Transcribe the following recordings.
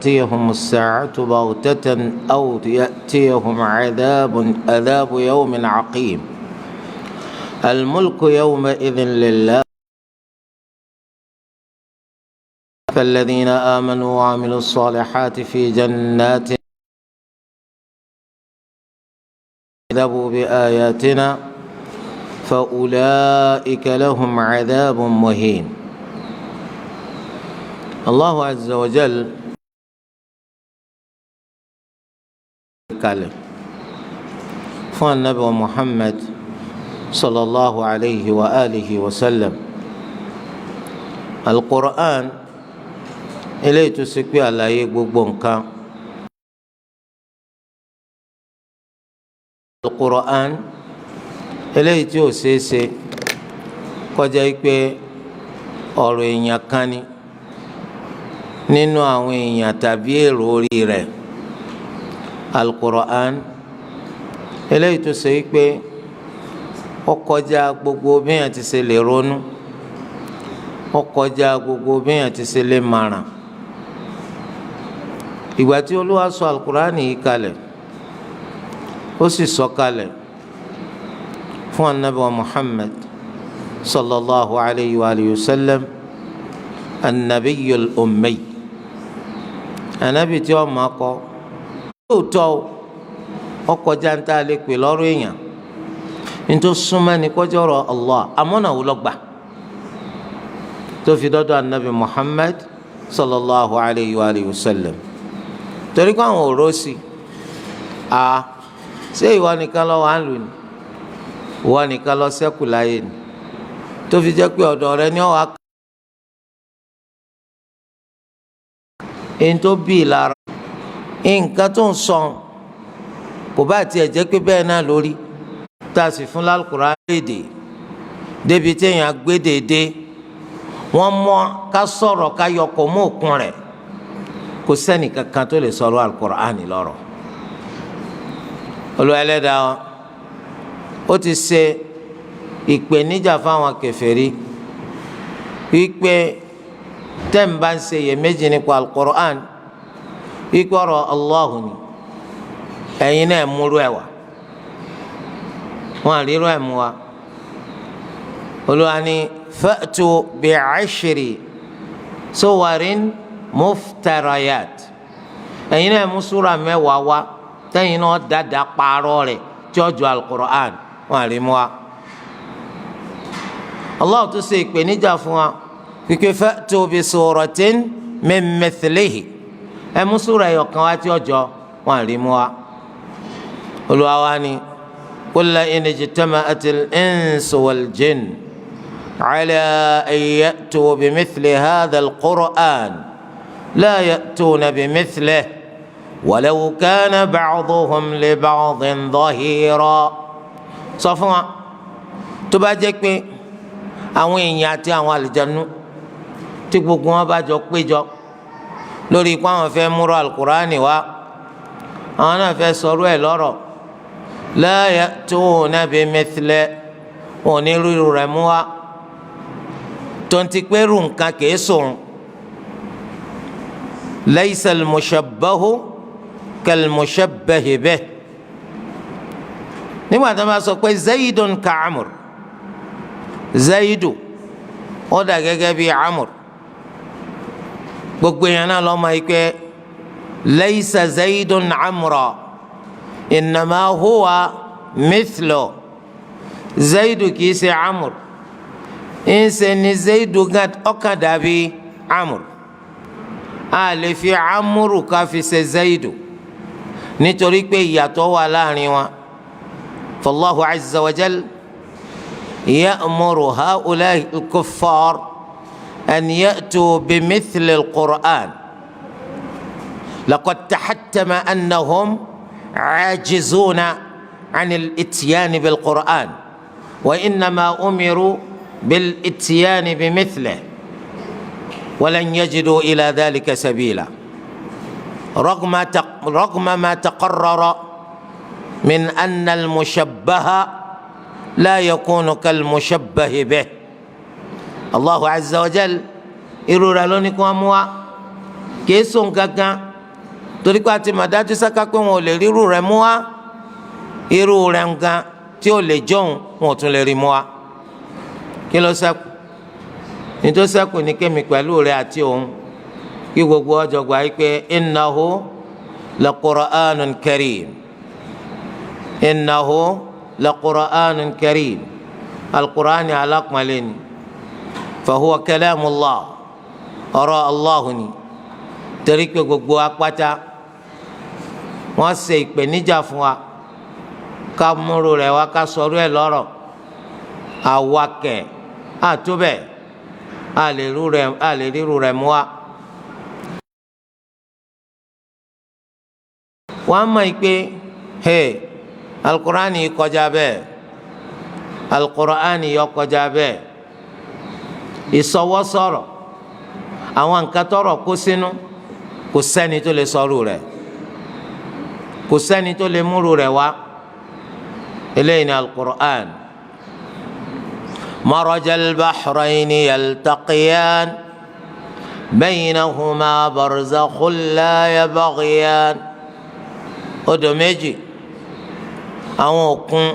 تأتيهم الساعة بغتة أو يأتيهم عذاب يوم عقيم. الملك يومئذ لله. فالذين آمنوا وعملوا الصالحات في جنات كذبوا بآياتنا فأولئك لهم عذاب مهين. الله عز وجل kalẹ̀ fún anabi wa Muhammad sallallahu alayhi wa alihi wa sallam. Al-Qur'an eléyìí tó ṣe pé àlàyé gbogbo nǹkan. Al-Qur'an eléyìí tí ò ṣeé ṣe kọjá pé ọ̀rọ̀ èèyàn kan ni nínú àwọn èèyàn tàbí èrò orí rẹ̀. Al-Qur'an eléyìí tó ṣe pé ó kọjá gbogbo béèyàn ti ṣe lè ronú, ó kọjá gbogbo béèyàn ti ṣe lè màràn. Ìgbà tí Olúwa sọ Al-Qur'an yìí kalẹ̀, ó sì sọ kalẹ̀ fún anabi wa Muhammad sallallahu alayhi wa alihi wa sallam, annabiyul ummi, anabi tí ó máa kọ lóòótọ́ ó kọjá ń tá a lè pè lọ́rọ̀ èèyàn, nítorí súnmọ́ ni kọjá ọ̀rọ̀ Allah, àmọ́nà wò lọ́gbà tó fi dọ́dọ̀ anabi Muhammad sallallahu alayhi wa alihi wa sallam? Torí pé àwọn òró sí a, ṣé ìwọ nìkan lọ wà ń lù ní, ìwọ nìkan lọ ṣẹ́kù láyé ni, tó fi jẹ́ pé ọ̀dọ̀ rẹ ni ọ̀wá ẹni tó bí ìlara nǹkan tó ń sọ kò bá tiẹ̀ jẹ́ pé bẹ́ẹ̀ náà lórí tá a sì fún lálùkùrá léde débi téèyàn gbé dédé wọ́n mọ̀ ká sọ̀rọ̀ ká yọkọ̀ mọ́ òkun rẹ̀, kò sẹ́ni kankan tó lè sọ̀rọ̀ Al-Qur'ani lọ́rọ̀. Olúwa Ẹlẹ́dàá wa ó ti ṣe ìpèníjà fáwọn kèfèrí wípé tẹ́ǹ bá ń ṣe iyèméjì nípa Al-Qur'an, wípé ọ̀rọ̀ Allahu ni, ẹ̀yin náà múrú ẹ̀ wá. Wọn àríró ẹ̀ mú wa. Olúwa ní fa'tu bi'ashri suwarin muftarayat, ẹ̀yin náà mú súra 10 wá tẹ́yin náà dáadáa pààrọ̀ rẹ̀ tí ó jọ Al-Qur'an. Wọn àrí mú wa. Allah tó ṣe ìpèníjà fún wa wípé fa'tu bi suratin min mithlihi, ẹ mú súra ẹyọ kan wá tí ó jọ. Wọn àrí mú wa. Olúwa wa ni qul la'in ijtama'atil insu wal jinn ala an ya'tu bimithli hadha al-Qur'an la ya'tuna bimithlihi walau kana ba'duhum li ba'din dhahira. Sọ fún wa, tó bá jẹ́ pé àwọn èèyàn àti àwọn àlùjànnú tí gbogbo wọn bá jọ péjọ lórí ipá àwọn fẹ́ múrò alukurani wá, àwọn náà fẹ́ sọ̀rọ̀ ẹ̀ lọ́rọ̀, la ya'tuna bimithlihi, wọn ò ní rírù rẹ̀ mú wá, tó ń ti pé rú nǹkan kìí sùn. Laysa al-mushabbahu kal-mushabbahi bihi. Nígbà tó máa sọ pé Zaydun ka Amr, Zaydu ó dà gẹ́gẹ́ bí Amr, gbogbo yẹn náà lọ́mọ yìí pé laysa Zaydun Amra innama huwa mithlo. Zaydu kìí ṣe Amr, ń ṣe ni Zaydu ọkàn dàbí Amr. A lè fi Amru ká fi ṣe Zaydu nítorí pé ìyàtọ̀ wà láàrin wọn. Fallahu azza wa jal ya'muru ha'ula'i al-kuffar an ya'tu bimithli al-Qur'an laqad tahattama annahum 'ajizuna 'an al-ityan bil-Qur'an wa innama umiru bil-ityan bimithlihi walan yajidu ila dhalika sabila رغم ما تقرر من أن المشبه لا يكون كالمشبه به. الله عز وجل irú rẹ̀ ló ní kí wọ́n mú wa, kìí sùn kankan. Torí pé a ti mà dájú sáká pé wọn ò lè ríru rẹ̀ mú wá, irú rẹ̀ gan tí ò lè jọ̀hún, wọn ò tún lè rí mú wá. Kí ló ṣẹ́kù? Nítorí ṣẹ́kù ní kémi pẹ̀lú rẹ̀ àti òun kí gbogbo ọjọ́ gbà yí pé innahu laqur'anun karim, innahu laqur'anun karim. Alukur'ani alápọ̀nlé ni, fahuwa kalamullah, ọ̀rọ̀ Allahu ni. Torí pé gbogbo apáta wọ́n ṣe ìpèníjà fún wa ká múru rẹ̀ wá, ká sọ̀rọ̀ ẹ̀ lọ́rọ̀ awakẹ̀ àtúbẹ̀ àlè ríru rẹ̀ mú wa. Wọ́n á mọ̀ pé hey, alukur'ani kọjá bẹ́ẹ̀, alukur'ani yọ kọjá bẹ́ẹ̀. Ìsọwọ́sọ̀rọ̀ àwọn nǹkan tọrọ kó sínú, kò sẹ́ni tó lè sọ̀rọ̀ rẹ̀, kò sẹ́ni tó lè múru rẹ̀ wá. Eléyìí ni alukur'an. Marajal bahrayni yaltaqiyan baynahuma barzakhun la yabghiyan. Odò méjì, àwọn òkun,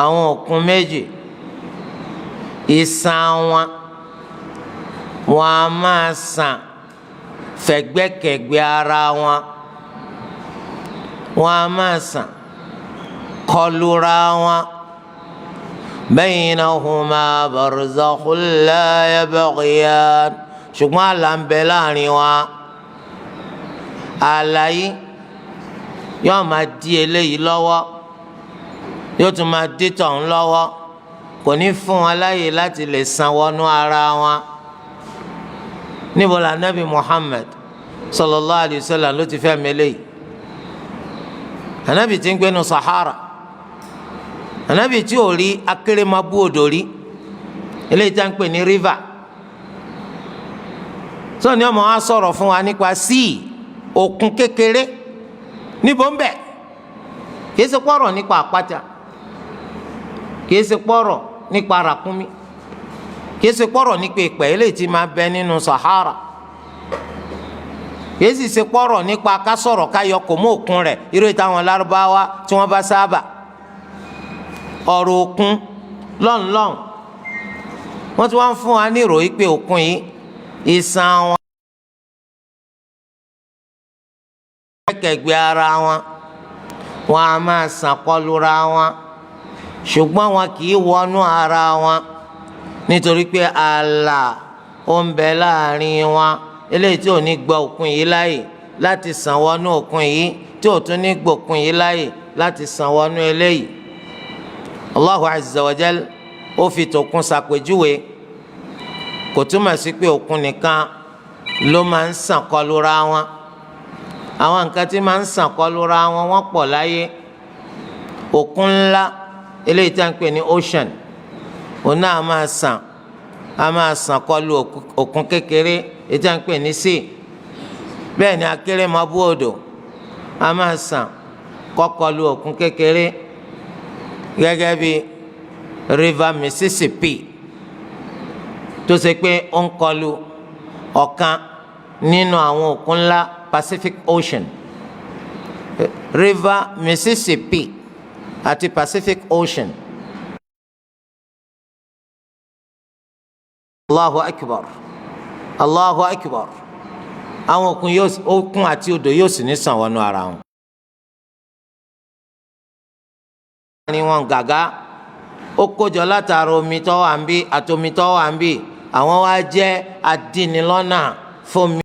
àwọn òkun méjì, ìsàn wọn, wọn a máa sàn fẹ̀gbẹ́kẹ̀gbẹ́ ara wọn, wọn a máa sàn kọlura wọn. Baynahuma barzakhun la yabghiyan. Ṣùgbọ́n ààlà ń bẹ láàrin wọn. Ààlà yìí yóò máa di eléyìí lọ́wọ́, yóò tún máa di tọ̀hún lọ́wọ́, kò ní fún wọn láàyè láti lè san wọnú ara wọn. Níbo la Nabi Muhammad sallallahu alayhi wa sallam ló ti fẹ́ mẹ́lẹ̀ yìí? Anabi tí ń gbénu Sahara, anabi tí ò rí akérèmabú odò rí, eléyìí tá ń pè ní river. Sọ ni ọmọ wa sọ̀rọ̀ fún wa nípa sea, òkun kékeré. Níbo ń bẹ? Kìí ṣe pọ̀rọ̀ nípa àpáta, kìí ṣe pọ̀rọ̀ nípa ràkúnmí, kìí ṣe pọ̀rọ̀ nípa ìpẹ́ eléyìí tí máa bẹ nínú Sahara, kìí sì ṣe pọ̀rọ̀ nípa kásọ̀rọ̀ káyọ kò mú òkun rẹ̀, irú ìtàwọn Lárúbáwá tí wọ́n bá sábà ọ̀rọ̀ òkun lọ́nlọ́n. Wọ́n ti wá ń fún wa ní ìròyìn pé òkun yìí, ìsàn wọn kẹ̀gbẹ́ ara wọn, wọn a máa sàn kọlura wọn, ṣùgbọ́n wọn kì í wọnú ara wọn, nítorí pé ààlà ó ń bẹ láàrin wọn, eléyìí tí ò ní gba òkun yìí láàyè láti sàn wọnú òkun yìí, tí ò tún ní gbòkun yìí láàyè láti sàn wọnú eléyìí. Allahu azza wa jal ó fi tòkun ṣàpèjúwe. Kò túmọ̀ sí pé òkun nìkan ló máa ń sàn kọlura wọn. Àwọn nǹkan tí máa ń sàn kọlura wọn, wọ́n pọ̀ láyé. Òkun ńlá eléyìí tí a ń pè ní ocean, òun náà máa sàn, a máa sàn kọlu òkun kékeré èyí tí a ń pè ní sea. Bẹ́ẹ̀ ni akérèmọ́bù odò a máa sàn kọ́kọlu òkun kékeré, gẹ́gẹ́ bí River Mississippi tó ṣe pé ó ń kọlu ọ̀kan nínú àwọn òkun ńlá, Pacific Ocean. River Mississippi àti Pacific Ocean. Allahu akbar, Allahu akbar. Àwọn òkun yóò, òkun àti odò yóò sì ní sàn wọnú ara wọn. Ní wọn gàgá ó kójọ látara omi tó wà ń bí àti omi tó wà ń bí, àwọn wá jẹ́ adínilọ́nà fún mi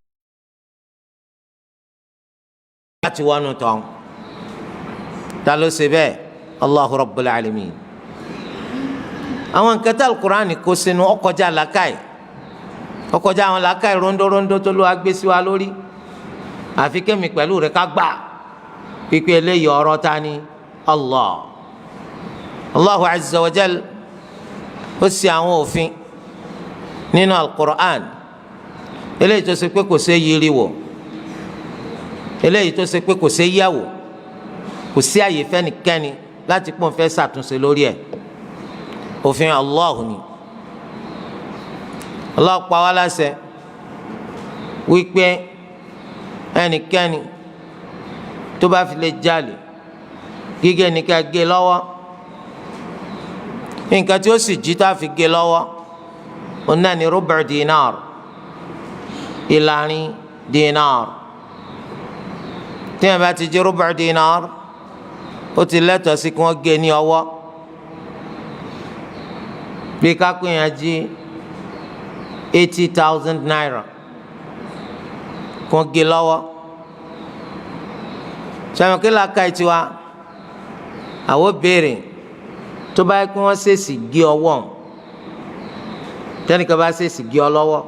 láti wọnú tán. Ta ló ṣe bẹ́ẹ̀? Allahu Rabbul Alamin. Àwọn nǹkan tí Al-Qur'ani kó sínú ọkọjá làákàyè, ọkọjá àwọn làákàyè rondórondó tó ló wá gbé sí wa lórí. Àfi kémi pẹ̀lú rẹ̀ ká gbà pípé eléyìí ọ̀rọ̀ ta ni? Allah. Allahu azza wa jal ó ṣe àwọn òfin nínú Al-Qur'an eléyìí tó ṣe pé kò ṣe yiri wò, eléyìí tó ṣe pé kò ṣe yẹ̀wò, kò sí àyè fẹ́nikẹ́ni láti pọ́n fẹ́ ṣàtúnṣe lórí ẹ̀. Òfin Allah ni. Allah pa wá láṣẹ wípé Ẹnikẹ́ni tó bá fi lè jalè, gígé ní ká gé lọ́wọ́. Nǹkan tí ó sì jí tá a fi gé lọ́wọ́, òun náà ní rubu' dinar, ìlàrin dinar. Tí wọn bá ti jí rubu' dinar, ó ti lẹ́tọ̀ọ́ sí kí wọ́n gé ní ọwọ́. Bí kápẹ́ yẹn jí 80,000 naira, kí wọ́n gé lọ́wọ́. Sọ̀rọ̀ kí làákà tiwa àwọn béèrè, tó bá yẹ kí wọ́n ṣèṣì gé ọwọ́, tẹ́nìkan bá ṣèṣì gé ọ lọ́wọ́,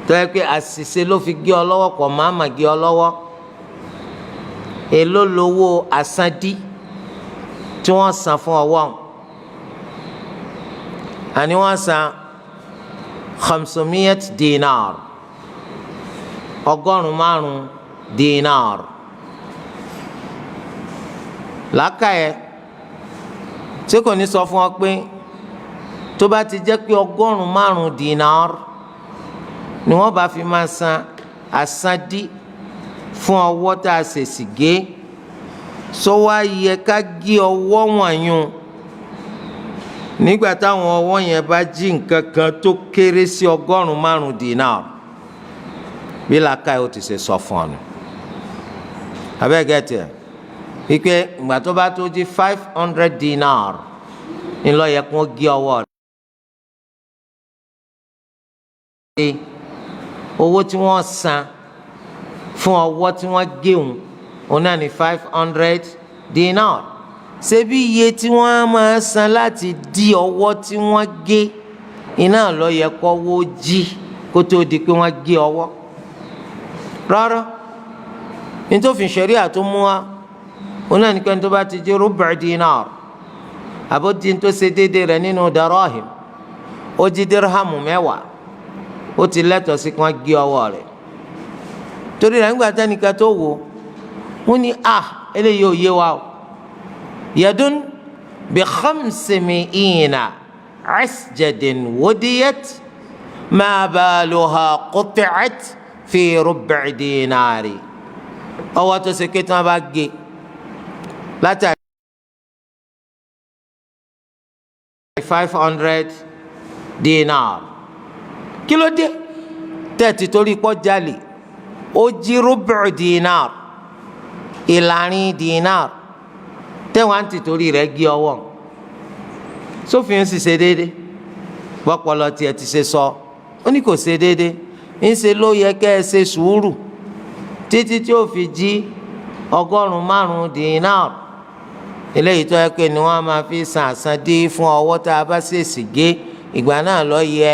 tó yẹ pé àṣìṣe ló fi gé ọ lọ́wọ́, kọ̀ máa gé ọ lọ́wọ́, èló lówó àsandí tí wọ́n san fún ọwọ́? Àní wọ́n san 500 dinar, 500 dinar. Làákàyè tí kò ní sọ fún ọ pé tó bá ti jẹ́ pé 500 dinar ni wọ́n bá fi máa san àsandí fún ọwọ́ tá a ṣèṣì gé, sọ wá yẹ ká gé ọwọ́ wọ̀nyún nígbà táwọn ọwọ́ yẹn bá jí nǹkan kan tó kéré sí 500 dinar? Bí làákàyè ó ti ṣe sọ fún ọ nù abẹ́gẹ́tẹ̀ wípé ìgbà tó bá tó jí 500 dinar ńlọ yẹ kó gé ọwọ́ rẹ̀. Owó tí wọ́n san fún ọwọ́ tí wọ́n géun, òun náà ní 500 dinar. Ṣebí iye tí wọ́n máa san láti dí ọwọ́ tí wọ́n gé iná lọ yẹ kọ́wọ́ jí kó tó di pé wọ́n gé ọwọ́? Rárá, nítòfin ṣẹ̀ríà tó mú wa, òun náà ní pé tó bá ti jẹ́ rubu' dinar, àbótí tó ṣe déédéé rẹ̀ nínú darahim, ó jí dirhamu 10, ó ti lẹ́tọ̀ọ́ sí kí wọ́n gé ọwọ́ rẹ̀. Torí rẹ̀, ńgbà tẹ́nìkan tó wò wọ́n ní, a eléyìí ò yé wa o. Yadun bi khamsimi'ina asjadin wudiyat ma baluha quti'at fi rub'i dinari. Ọwọ́ tó ṣe pé tí wọ́n bá gé látàrí 500 dinar, kí ló dé tẹ́ẹ̀tì torí pọ́ jalè, ó jí rubu' dinar, ìlàrin dinar, tẹ́wọ̀n á ti torí rẹ̀ gé ọwọ́? Sófin sì ṣe déédéé bọ́pọlọ tiẹ̀ ti ṣe sọ. Ó ní kò ṣe déédéé. Ńṣe ló yẹ kẹ́ ẹ ṣe sùúrù títí tí ó fi jí 500 dinar, eléyìí tó yẹ pé ni wọ́n máa fi san àsan dí fún ọwọ́ tá a bá ṣèṣì gé. Ìgbà náà lọ yẹ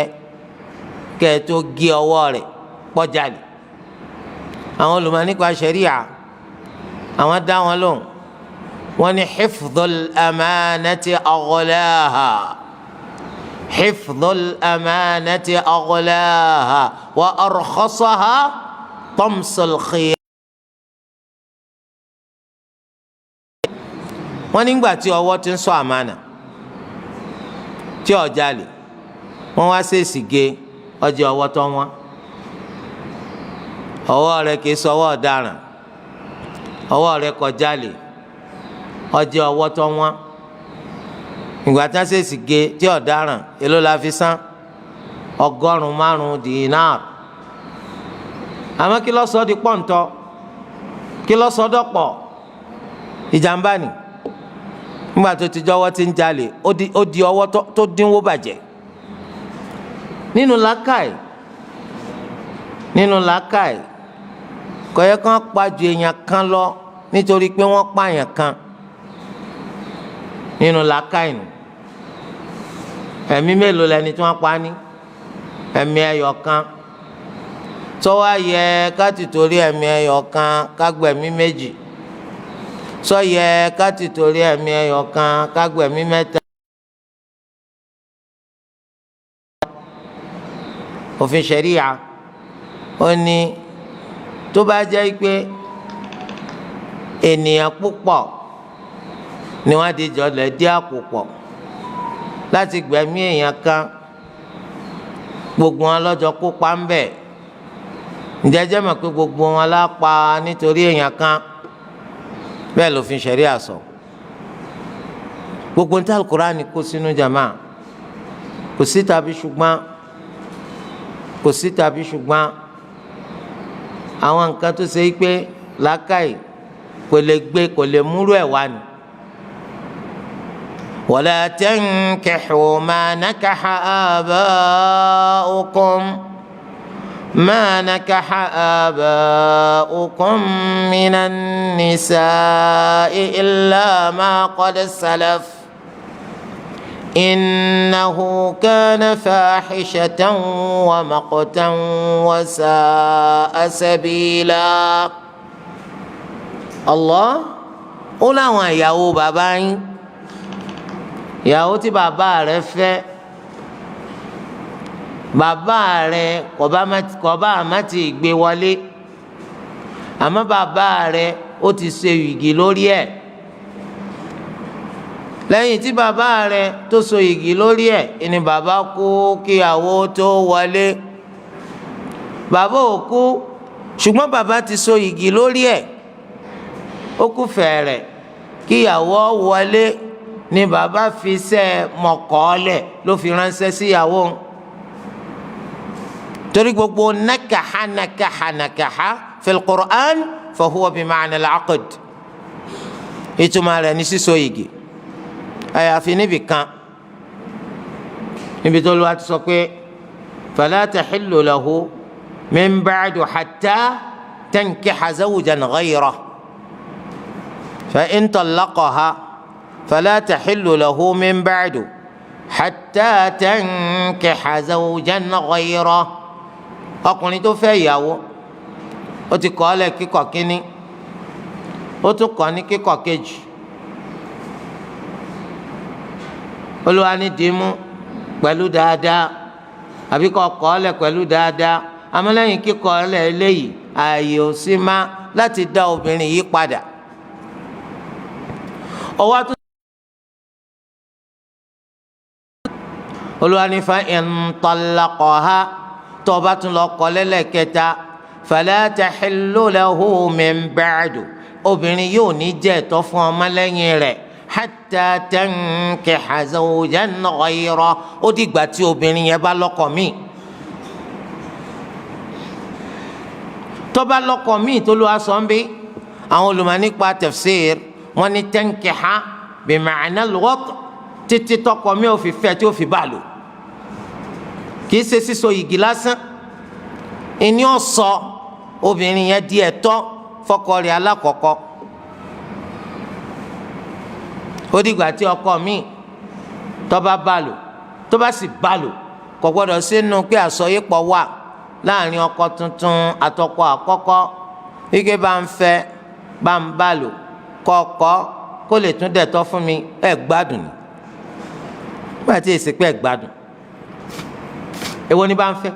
kẹ́ ẹ tó gé ọwọ́ rẹ̀ pọ́jàlè. Àwọn olùmọ̀ nípa ṣẹ̀ríà, àwọn dá wọn lóhùn. Wọ́n ní hifdhul amanati aghlaha, hifdhul amanati aghlaha wa arkhasaha tamsul khiyar. Wọ́n nígbà tí ọwọ́ ti ń sọ àmànà tí ó jalè, wọ́n wá ṣèèṣì gé ọjọ́ ọwọ́ tó wọ́n. Ọwọ́ rẹ̀ kìí sọwọ́ ọ̀daràn, ọwọ́ rẹ̀ kò jalè, ọjọ́ ọwọ́ tó wọ́n. Ìgbà tí wọ́n ṣèèṣì gé tí ọ̀daràn, èló la fi san? 500 dinar. Àmọ́ kí ló sọ di pọ́ǹtọ́? Kí ló sọ dọ́pọ̀? Ìjàmbá ni. Nígbà tó ti jọwọ́ ti ń jalè, ó di ọwọ́ tó dínwó bàjẹ́. Nínú làákàyè, nínú làákàyè, kò yẹ kán pa ju èèyàn kan lọ nítorí pé wọ́n pààyàn kan. Nínú làákàyè nù, ẹ̀mí mélòó lẹni tí wọ́n pa ní? Ẹ̀mí ẹyọ kan. Tó wá yẹ ká ti torí ẹ̀mí ẹyọ kan ká gbẹ̀mí méjì? Sọ yẹ ká ti torí ẹ̀mí ẹyọ kan ká gbẹ̀mí mẹ́ta? Òfin ṣẹ̀ríà ó ní tó bá jẹ́ pé ènìyàn púpọ̀ ni wọ́n ti jọ lẹ̀ dí àpò pọ̀ láti gbẹ̀mí èèyàn kan, gbogbo wọn lọ́jọ́ kópa ń bẹ̀, Ǹjẹ́ jẹ́ mọ̀ pé gbogbo wọn la pa nítorí èèyàn kan? Bẹ́ẹ̀ lòfin ṣẹ̀ríà sọ. Gbogbo ní Al-Qur'ani kó sínú jama, kò sí tàbí ṣùgbọ́n, kò sí tàbí ṣùgbọ́n, àwọn nǹkan tó ṣe é pé làákàyè kò lè gbé, kò lè múrú ẹ̀ wá ni. ولا تنكحوا ما نكح آباؤكم ما نكح آباؤكم من النساء إلا ما قد سلف إنه كان فاحشة ومقتا وساء سبيلا. Allah ó láwọn ìyàwó bàbá yín, ìyàwó tí bàbá rẹ̀ fẹ́, bàbá rẹ̀ kò bá má ti gbé wọlé, àmọ́ bàbá rẹ̀ ó ti ṣe igi lórí ẹ̀. Lẹ́yìn tí bàbá rẹ̀ tó so igi lórí ẹ̀ ni bàbá kú kíyàwó tó wọlé. Bàbá ò kú, ṣùgbọ́n bàbá ti so igi lórí ẹ̀, ó kú fẹ̀rẹ̀ kíyàwó wọlé ni bàbá fi sẹ́ mọ̀kọ́lẹ̀ ló fi ránṣẹ́ síyàwó. Torí gbogbo نكح نكح نكح في القرآن فهو بمعنى العقد, ìtumọ̀ rẹ̀ ní sísọ igi, àyàfi níbi kan, níbi tó lọ́wọ́ ti sọ pé فلا تحل له من بعد حتى تنكح زوجا غيره فإن طلقها فلا تحل له من بعد حتى تنكح زوجا غيره. Ọkùnrin tó fẹ́ ìyàwó, ó ti kọ̀ ọ́ lẹ̀ kíkọ̀ kínní, ó tún kọ̀ ní kíkọ̀ kejì. Olúwa ní dìímú pẹ̀lú dáadáa àbí kọ́ kọ̀ ọ́ lẹ̀ pẹ̀lú dáadáa, àmọ́ lẹ́yìn kíkọ̀ ọ́ lẹ̀ eléyìí, ààyè ò sí má láti dá obìnrin yìí padà. Ọwọ́ tó Olúwa ní فإن طلقها, tó bá tún lọ kọ̀ lẹ́lẹ́kẹta, فلا تحل له من بعد, obìnrin yóò ní jẹ́ ẹ̀tọ́ fún ọmọ lẹ́yìn rẹ̀, حتى تنكح زوجا غيره, ó dìgbà tí obìnrin yẹn bá lọ́kọ míì. Tó bá lọ́kọ míì tó ló wá sọ ń bí, àwọn olùmọ̀ nípa tafsir wọn ní تنكح بمعنى الوط', títí tọkọ míì ò fi fẹ́ tí ó fi bá lò. Kì í ṣe sísọ yìgì lásán ìní ọ̀sọ́ obìnrin yẹn di ẹ̀tọ́ fọ́kọ rẹ̀ alákọ̀ọ́kọ́. Ó dìgbà tí ọkọ míì tó bá bá lò, tó bá sì bá lò, kò gbọ́dọ̀ sínú pé àsọyípọ̀ wà láàrin ọkọ tuntun àtọkọ àkọ́kọ́, wíkẹ́ bá ń fẹ́ bá ń bá lò kọ́kọ́ kó lè tún dẹ̀tọ́ fún mi. Ẹ̀ gbádùn ni nígbà tí èsì pé ẹ̀ gbádùn. Èwo ni bá ń fẹ́,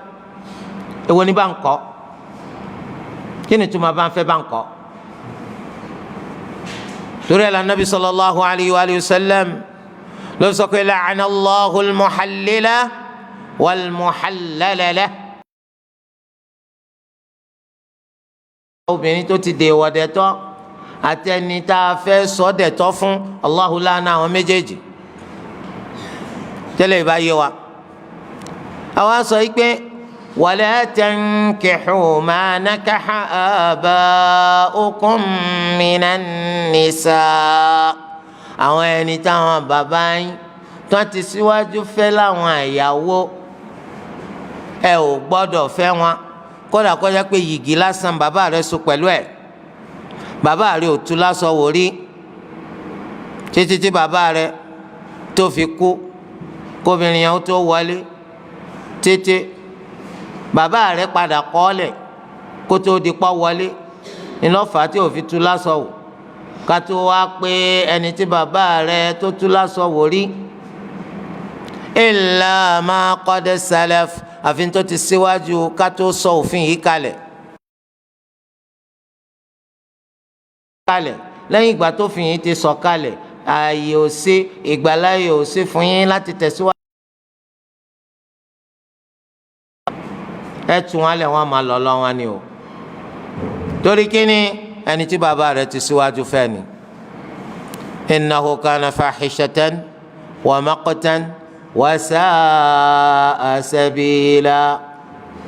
èwo ni bá ń kọ́? Kí ni túmọ̀ bá ń fẹ́ bá ń kọ́? Torí ẹ̀ la Nabi صلى الله عليه وآله وسلم ló sọ pé لعن الله المحلل والمحلل له. Obìnrin tó ti dè wọ̀dẹ̀tọ́ àti ẹni tá a fẹ́ sọ dẹ̀tọ́ fún, Allahu lánàá àwọn méjèèjì. Tẹ́lẹ̀ ìbá yé wa, àwa sọ yìí pé ولا تنكحوا ما نكح آباؤكم من النساء, àwọn ẹni táwọn bàbá yín tó ti síwájú fẹ́ láwọn àyàwó, ẹ ò gbọ́dọ̀ fẹ́ wọn, kódà kọjá pé yìgì lásán bàbá rẹ so pẹ̀lú ẹ̀. Bàbá rẹ ò tú lásọ wò rí títí tí bàbá rẹ tó fi kú, kóbìnrin yẹn ó tó wọlé, títí bàbá rẹ padà kọ́lẹ̀ kó tó di pọ́ wọlé ńlọ́fà tí ò fi tú lásọ wò, ká tó wá pé ẹni tí bàbá rẹ tó tú lásọ wò rí. إلا ما قد سلف, àfi tó ti síwájú ká tó sọ òfin yìí kalẹ̀. Lẹ́yìn ìgbà tó fi yìí ti sọ kalẹ̀, ààyè ò sí, ìgbàláyè ò sí fún yín láti tẹ̀síwájú. Ẹ tún wọn lẹ̀, wọ́n máa lọ lọ wọn ni o. Torí kíni? Ẹni tí bàbá rẹ̀ ti síwájú fẹ́ ni. Innahu kana fahishatan wa maqtan wa sa'a sabila.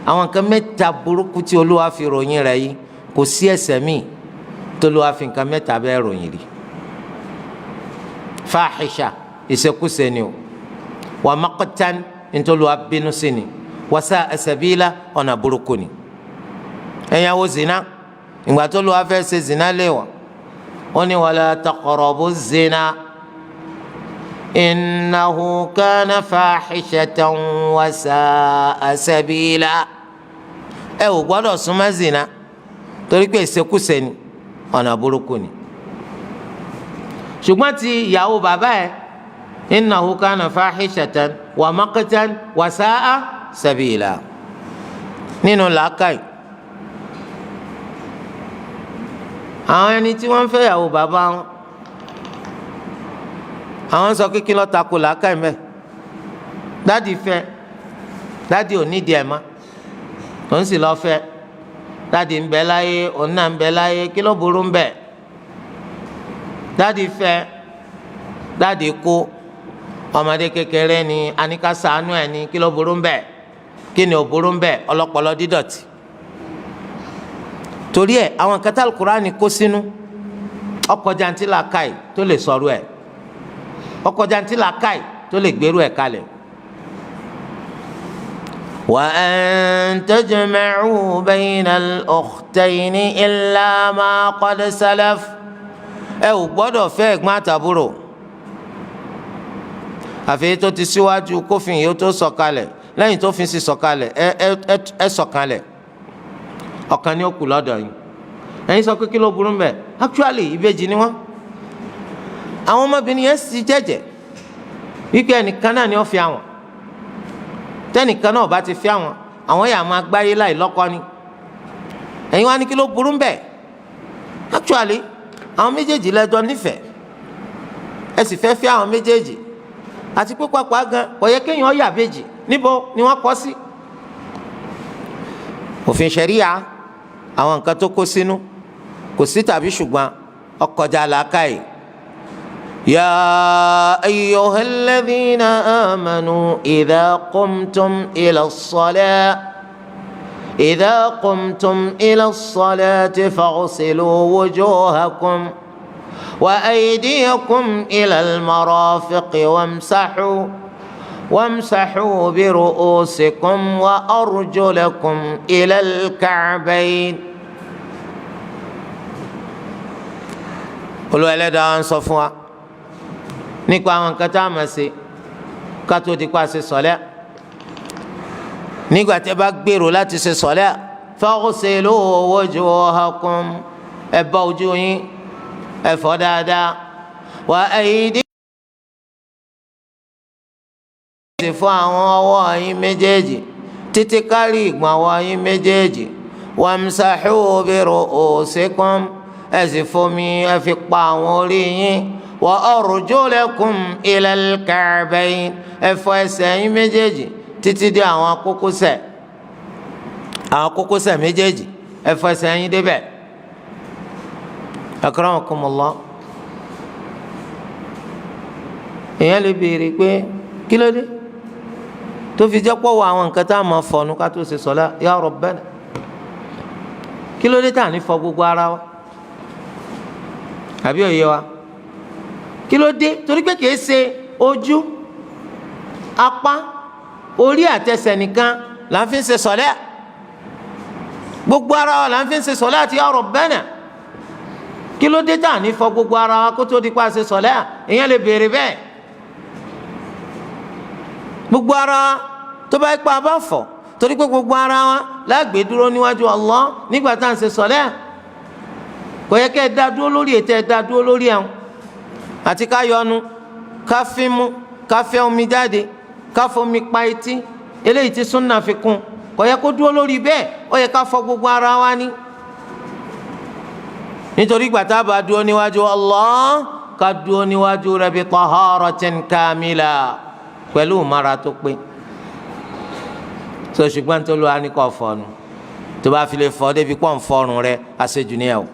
Àwọn nǹkan mẹ́ta burúkú tí Olúwa fi ròyìn rẹ̀ yìí, kò sí ẹ̀ṣẹ̀ míì t'Olúwa fi nǹkan mẹ́ta bẹ́ẹ̀ ròyìn rí. Fahisha, ìṣekúṣe ni o. Wa maqtan, nt'Olúwa bínú sí ni. Wa sa'a sabila, ọ̀nà burúkú ni. Ẹ̀yàwó zina, ìgbà tó Olúwa fẹ́ ṣe zina léwọ̀, ó ní wala taqrabu zina innahu kana fahishatan wa sa'a sabila. Ẹ ò gbọ́dọ̀ súnmọ́ zina, torí pé ìṣekúṣe ni, ọ̀nà burúkú ni. Ṣùgbọ́n ti ìyàwó bàbá ẹ̀, innahu kana fahishatan wa maqtan wa sa'a sabila. Nínú làákàyè, àwọn ẹni tí wọ́n ń fẹ́ ìyàwó bàbá wọn, àwọn sọ kékeré lọ́ọ́ tako làákàyè mẹ́. Daddy fẹ́, daddy ò nídìí ẹ̀ mọ́, òun sì lọ́ọ́ fẹ́. Daddy ń bẹ láyé, òun náà ń bẹ láyé, kí ló burú ń bẹ? Daddy fẹ́, daddy kú, ọmọdé kékeré ni, aníkà ṣàánú ẹ̀ ní, kí ló burú ń bẹ? Kí ni ò burú ń bẹ? Ọlọ́pọlọ dídọ̀tí. Torí ẹ̀, àwọn kẹta Al-Kùránì kó sínú ọkọ̀ jantí làákàyè tó lè sọ̀rọ̀ ẹ̀, ọkọ̀ jantí làákàyè tó lè gbèrú ẹ̀ kalẹ̀. وأن تجمعوا بين الأختين إلا ما قد سلف. Ẹ ò gbọ́dọ̀ fẹ́ ẹ̀gbọ́n àtàbúrò, àfi tó ti síwájú kófin yìí ó tó sọ̀kalẹ̀. Lẹ́yìn tó fi sí sọ̀kalẹ̀, ẹ ẹ ẹ sọ̀kalẹ̀, ọ̀kan ni ó kù lọ́dọ̀ yìí. Ẹ̀yin sọ pé kí ló burú mbẹ̀? Actually, ìbejì ni wọ́n. Àwọn ọmọbìnrin yẹn sì jẹ́jẹ́ wípé ẹnìkan náà ni ó fi àwọn. Tẹnìkan náà bá ti fi àwọn, àwọn yà máa gbáyé láì lọ́kọ ni. Ẹ̀yin wá ní kí ló burú mbẹ̀? Actually, àwọn méjèèjì lẹ́jọ́ nífẹ̀ẹ́, ẹ sì fẹ́ fi àwọn méjèèjì. Àti pé pápá gan, kò yẹ kéèyàn yà bèjì. Níbo ni wọ́n kọ́ sí? Òfin ṣẹ̀ríya, àwọn nǹkan tó kó sínú, kò sí tàbí ṣùgbọ́n, ọkọjà làákàyè. يا أيها الذين آمنوا إذا قمتم إلى الصلاة فاغسلوا وجوهكم وأيديكم إلى المرافق وامسحوا برؤوسكم وأرجلكم إلى الكعبين. Olúwa Ẹlẹ́dàá ń sọ fún wa nípa àwọn nǹkan tá a máa ṣe ká tó di pa ṣe sọ̀lẹ́. Nígbà tí ẹ bá gbèrò láti ṣe sọ̀lẹ́, faghsilu wujuhakum, ẹ bọ́ ojú yín, ẹ fọ̀ dáadáa, wa aydi, sì fọ̀ àwọn ọwọ́ yín méjèèjì títí kárí ìgbọ̀nwọ́ yín méjèèjì, wamsahu bi ru'usikum, ẹ sì fomi ẹ fi pa àwọn orí yín, wa arjulakum ilal ka'bayn, ẹ fọ ẹsẹ̀ yín méjèèjì títí dé àwọn kókósẹ̀, àwọn kókósẹ̀ méjèèjì, ẹ fọ ẹsẹ̀ yín débẹ̀. Akramakumullah. Èèyàn lè béèrè pé kí ló dé tó fi jẹ́ pọ̀ wọ àwọn nǹkan tá a máa fọnu ká tó ṣe sọ̀lá? Ya Rabbana, kí ló dé tá à ní fọ gbogbo ara wa? Àbí òye wa? Kí ló dé? Torí pé kìí ṣe ojú, apá, orí àtẹsẹ̀ nìkan là ń fi ṣe sọ̀lá. Gbogbo ara wa là ń fi ṣe sọ̀lá àti ya Rabbana. Kí ló dé tá à ní fọ gbogbo ara wa kó tó di pa ṣe sọ̀lá? Èèyàn lè béèrè bẹ́ẹ̀. Gbogbo ara wa tó bá pa bá fọ, torí pé gbogbo ara wa lágbè dúró níwájú Allah nígbà tá à ń ṣe sọ̀lá. Kò yẹ kẹ́ ẹ dá dúró lórí ètò, ẹ dá dúró lórí ẹ̀hún. Àti ká yọnu, ká fímú, ká fẹ́ omi jáde, ká fomi pa etí, eléyìí tí súnà fi kún, kò yẹ kó dúró lórí bẹ́ẹ̀. Ó yẹ ká fọ gbogbo ara wa ní. Nítorí gbàtà bá dúró níwájú Allah, ká dúró níwájú rẹ̀ bi taharatin kamila, pẹ̀lú ìmára tó pé. So ṣùgbọ́n tó lọ́wọ́ á ní kó fọnu. Tó bá fi lè fọ débi pọ̀ ń fọrùn rẹ, àṣejù ni ẹ o.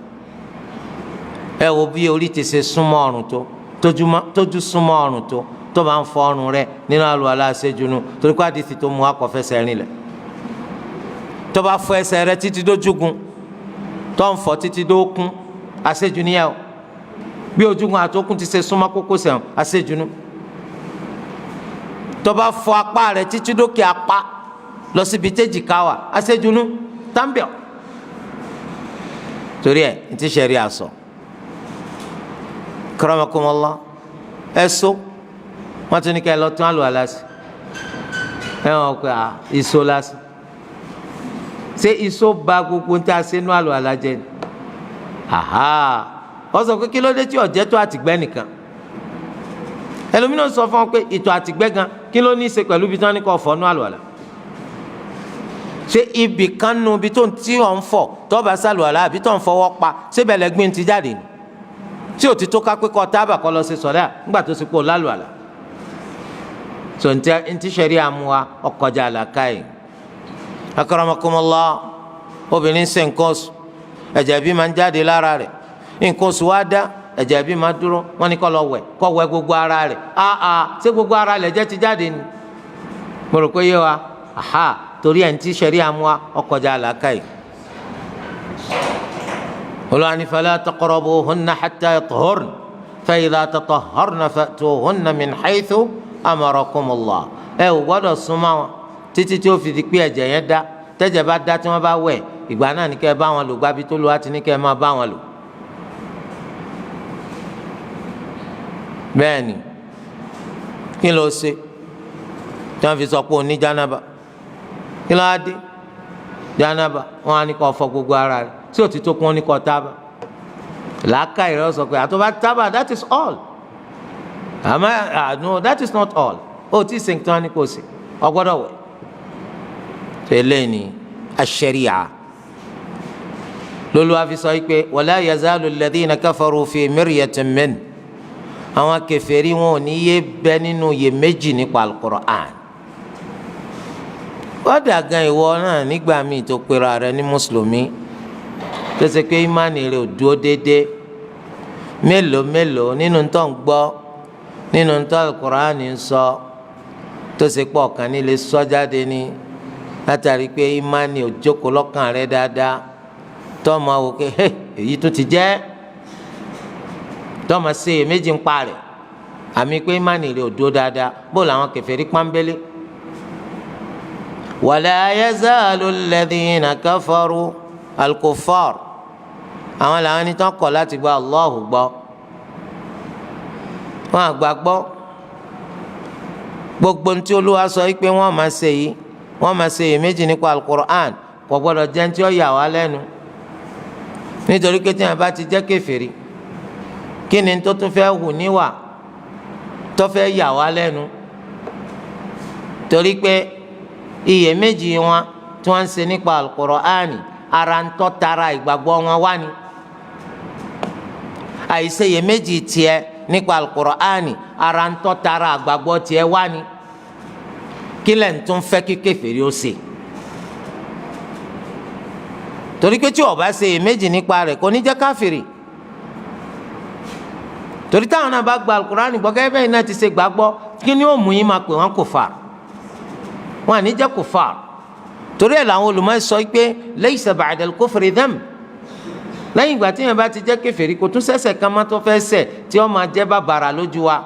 Ẹ wo bí orí ti ṣe súnmọ́ ọrùn tó, tójú súnmọ́ ọrùn tó, tó bá ń fọrùn rẹ nínú àlùwàlá, àṣejù nu, torí kó àdìsí tó mú akọ̀fẹsẹ̀ rìn lẹ̀. Tó bá fọ ẹsẹ̀ rẹ títí dójúgun, tó ń fọ títí dókun, àṣejù ni ẹ o. Bí ojúgun àtòkùn ti ṣe súnmọ́ kókósẹ̀, àṣejù nu. Tó bá fọ apá rẹ títí dókè apá lọ síbi téjìká wà, àṣejù nu tábìọ̀. Torí ẹ ntí sẹ́rí àsọ, karamakumullah, ẹ so wọ́n tún ní ká ẹ lọ tún àlùwàlá sí. Ẹ wọ́n pè à ìso lásán. Ṣé ìso ba gbogbo ń tá a ṣe nú àlùwàlá jẹ ni? Aha, wọ́n sọ pé kí ló dé tí ọ̀jẹ́ tó àtìgbẹ́ nìkan? Ẹlòmíràn sọ fún wọn pé ìtọ̀ àtìgbẹ́ gan, kí ló ní í ṣe pẹ̀lú ibi tí wọ́n ní kó fọ̀ nú àlùwàlá? Ṣé ibì kan nu ibi tó ń tí ọ̀ ń fọ̀ tó bá sàlùwàlá àbí tó ń fọwọ́ pa, síbẹ̀ lẹ́gbìn ti jáde ni? Tí ò ti tó ká pé kọ́ tábà kọ́ lọ sí sọ̀rẹ́ à ńgbà tó sì kó lálùwàlá. Tó ntí ntí sẹ́rí àmúwa ọkọjà àlàkáyé. Akramakumullah, obìnrin ṣe nǹkan oṣù, ẹ̀jẹ̀ bí máa ń jáde lára rẹ̀. Nǹkan oṣù wá dá, ẹ̀jẹ̀ bí máa dúró. Wọ́n ní kó lọ wẹ̀, kó wẹ̀ gbogbo ara rẹ̀. Áà, ṣé gbogbo ara rẹ̀ jẹ́ ti jáde ni? Mo rò pé yé wa. Aha, torí ẹ̀ ntí sẹ́rí àmúwa ọkọjà àlàkáyé. Olùwàní fala taqrabuhunna hatta yatahharna fa idha tatahharna fa'tuhunna min haythu amarakumullah. Ẹ ò gbọ́dọ̀ súnmọ́ wọn títí tí ó fi di pé ẹ̀jẹ̀ yẹn dá. Tẹ́jẹ̀ bá dá, tí wọ́n bá wẹ̀, ìgbà náà ní kẹ́ ẹ bá wọn lò gbábi tó lù wá ti ní kẹ́ ẹ máa bá wọn lò. Bẹ́ẹ̀ni, kí ló ṣe tí wọ́n fi sọ pé òní jánába? Kí ló á dé jánába? Wọ́n á ní kó fọ gbogbo ara rẹ̀ tí ò ti tó kún, ní kó tábà. Làákà ìrẹ́ sọ pé àtọ́bá tábà, that is all. Àmọ́ no, that is not all. Ó tí ì sèǹtì wọn ni kò sí, ọgbọ́dọ̀ wẹ̀. Tẹ́lẹ̀ ni aṣẹ́ríà lÓlúwa fi sọ pé wala yazalu alladhina kafaru fi miryatin min. Àwọn kèfèrí wọn ò ní yé bẹ nínú iyèméjì nípa Al-Qur'an. Kódà gan, ìwọ náà nígbà míì tó pera rẹ ní mùsùlùmí, tó ṣe pé ìmánì rẹ ò dúró déédéé, mélòó mélòó nínú tó ń gbọ́, nínú tó Al-Qur'an ń sọ, tó ṣe pọ̀ kàn ní lè sọ jáde ní látàrí pé ìmánì ò jókòó lọ́kàn rẹ dáadáa, tó máa wò pé èyí tó ti jẹ́, tó máa ṣe èméjì ń pa rẹ̀, àmì pé ìmánì rẹ ò dúró dáadáa. Bó làwọn kèfèrí pọ́nbélé. Wala yazalu alladhina kafaru, al-kuffar, àwọn làwọn ẹni tó kọ̀ láti gba Allahu gbọ́. Wọn àgbà gbọ́ gbogbo ntí Olúwa sọ pé wọ́n máa ṣe yìí, wọ́n máa ṣe iyèméjì nípa Al-Qur'an. Kò gbọ́dọ̀ jẹ́ ntí ó yà wá lẹ́nu, nítorí pé tí wọn bá ti jẹ́ kèfèrí, kí ni tó tún fẹ́ hù níwà tó fẹ́ yà wá lẹ́nu? Torí pé iyèméjì wọn tí wọ́n ń ṣe nípa Al-Qur'ani, ara ń tọ́ tara ìgbàgbọ́ wọn wá ni. Àìṣe iyèméjì tiẹ̀ nípa Al-Qur'ani, ara ń tọ́ tara àgbàgbọ́ tiẹ̀ wá ni. Kí lẹ̀ ń tún fẹ́ kí kèfèrí ó ṣe? Torí pé tí ó bá ṣe iyèméjì nípa rẹ̀, kò ní jẹ́ káfìrì. Torí táwọn náà bá gba Al-Qur'ani gbọ́ gẹ́gẹ́ bẹ́ẹ̀ náà ti ṣe gbàgbọ́, kí ni ó mú yín máa pè wọ́n kufar? Wọn à ní jẹ́ kufar. Torí ẹ̀ làwọn olùmọ̀ sọ pé laysa ba'da al-kufri dhanb. Lẹ́yìn ìgbà tí yẹn bá ti jẹ́ kèfèrí, kò tún ṣẹ̀ṣẹ̀ kan má tó fẹ́ ṣẹ̀ tí ó máa jẹ́ bàbàrà lójú wa.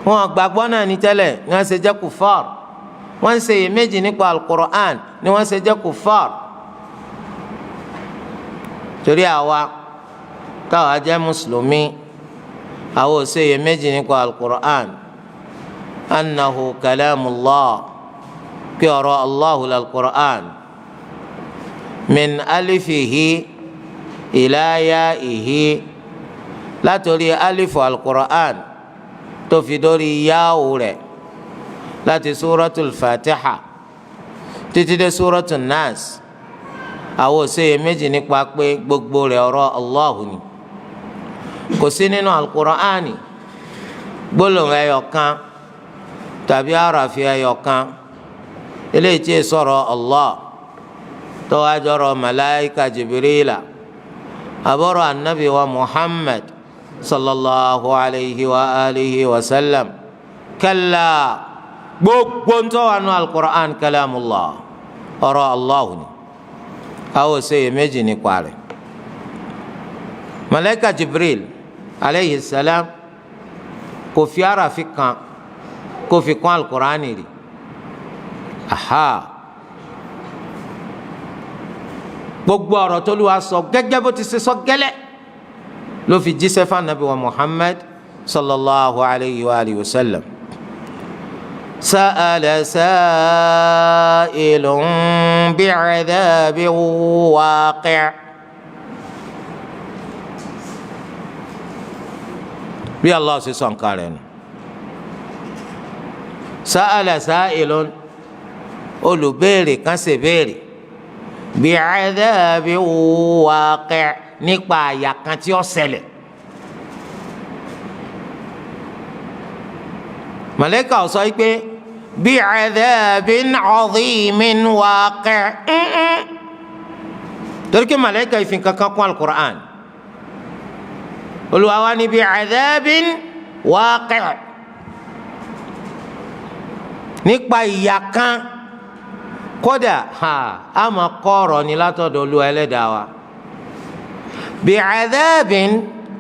Wọn gbàgbọ́ náà ní tẹ́lẹ̀ ni wọ́n ṣe jẹ́ kufar. Wọ́n ń ṣe iyèméjì nípa Al-Qur'an ni wọ́n ṣe jẹ́ kufar. Torí àwa táwa jẹ́ mùsùlùmí, àwa ò ṣe iyèméjì nípa Al-Qur'an, annahu kalamullah, kí ọ̀rọ̀ Allahu al-Qur'an, min alifihi ila yaihi, látòrí alifu Al-Qur'an tó fi dórí yáwó rẹ̀, láti suratul Fatiha títí dé suratul Nas, àwọn ò ṣe iyèméjì nípa pé gbogbo rẹ̀ ọ̀rọ̀ Allahu ni. Kò sí nínú Al-Qur'ani gbólóhùn ẹyọ kan tàbí àràfi ẹyọ kan eléyìí tí ì sọ̀rọ̀ Allah. Tó wá jọrọ malaika Jibrila, àbọ̀rọ̀ anabi wa Muhammad sallallahu alayhi wa alihi wa sallam, kalla, gbogbo ń tó wà nù al-Qur'an kalamullah, ọ̀rọ̀ Allah ni, àwọn ò méjì nípa rẹ̀. Malaika Jibril aleyhi salam kò fi arafi kan kò fi kún alukur'ani rí. Aha, gbogbo ọ̀rọ̀ tó lù wá sọ gẹ́gẹ́ bó ti ṣe sọ gẹ́lẹ́ ló fi jíṣẹ́ fún anabi wa Muhammad sallallahu alayhi wa alihi wa sallam. سأل سائل بعذاب واقع. Bí Allah ṣe sọ nǹkan rẹ̀ nù. Sa'ala sa'ilun, olùbéèrè kan ṣe béèrè, bi'adhabin waqi', nípa àyà kan tí ó ṣẹlẹ̀. Màláíkà sọ pé bi'adhabin 'azimin waqi', torí kí màláíkà ìfín kankan kún al-Qur'an. Olúwa wa ní bi'adhabin waqi', nípa ìyà kan, kódà ha a máa kọ́ ọ̀rọ̀ ni látọ̀dọ̀ Olúwa ẹlẹ́dàá wa. Bi'adhabin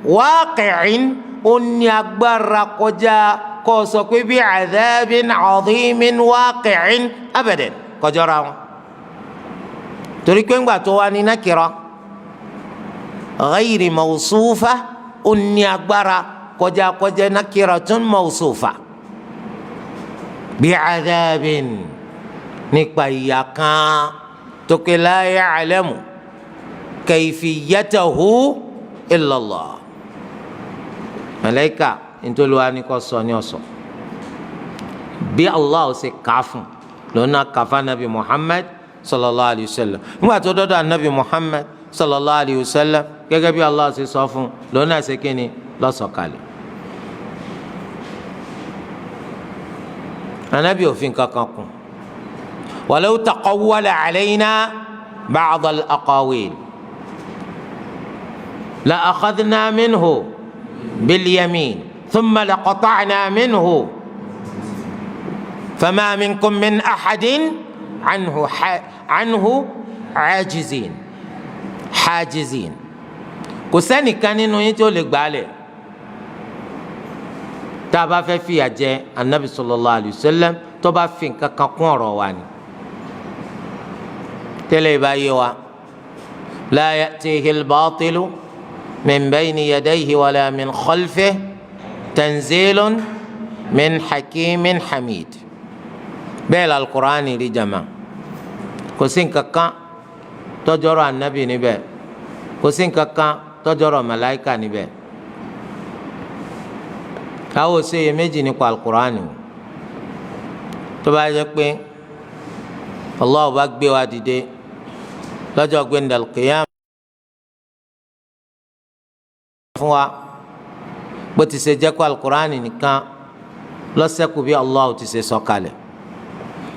waqi'in, ó ní agbára kọjá kó sọ pé bi'adhabin 'azimin waqi'in abadan, kọjọ́ra wọn. Torí pé ńgbà tó wá ní nakira ghayri mawsufa, ó ní agbára kọjá kọjá nakiratun mawsufa. Bi'adhabin, nípa ìyà kan tó ké la ya'lamu kayfiyatahu illa Allah. Màláíkà ntòlúwa ni kò sọ ní ọ̀sọ̀ bí Allah ṣe kà fún lọ́nà kàfá nabi Muhammad sallallahu alayhi wa sallam. Nígbà tó dọ́dọ̀ anabi Muhammad sallallahu alayhi wa sallam, gẹ́gẹ́ bí Allah ṣe sọ fún lọ́nà ṣe kíni lọ́sọ̀kalẹ̀. Anabi òfin kankan kún. Walaw taqawwala alayna ba'd al-aqawil la akhadhna minhu bil-yamin thumma laqata'na minhu fama minkum min ahadin anhu ajizin hajizin. Kò sẹ́nìkan nínú yín tí ó lè gbàálẹ̀ tá a bá fẹ́ fìyà jẹ anabi sallallahu alayhi wa sallam tó bá fi nǹkan kan kún ọ̀rọ̀ wa ni. Tẹ́lẹ̀ ìbá yé wa, la ya'tihi al-batilu min bayni yadayhi wala min khalfihi tanzilun min hakimin hamid. Bẹ́ẹ̀ la al-Qur'ani rí jama, kò sí nǹkan kan tọ́jọ́rọ̀ anabi níbẹ̀, kò sí nǹkan kan tọ́jọ́rọ̀ màláìka níbẹ̀. Káwọ́ ṣe iye méjì nípa alukur'ani o. Tó bá yẹ pé Allah bá gbé wa dìde lọ́jọ́ gbẹ̀ndàl qiyam fún wa, bó ti ṣe jẹ́ kó alukur'ani nìkan lọ́sẹ̀kù bí Allah ti ṣe sọ̀kalẹ̀,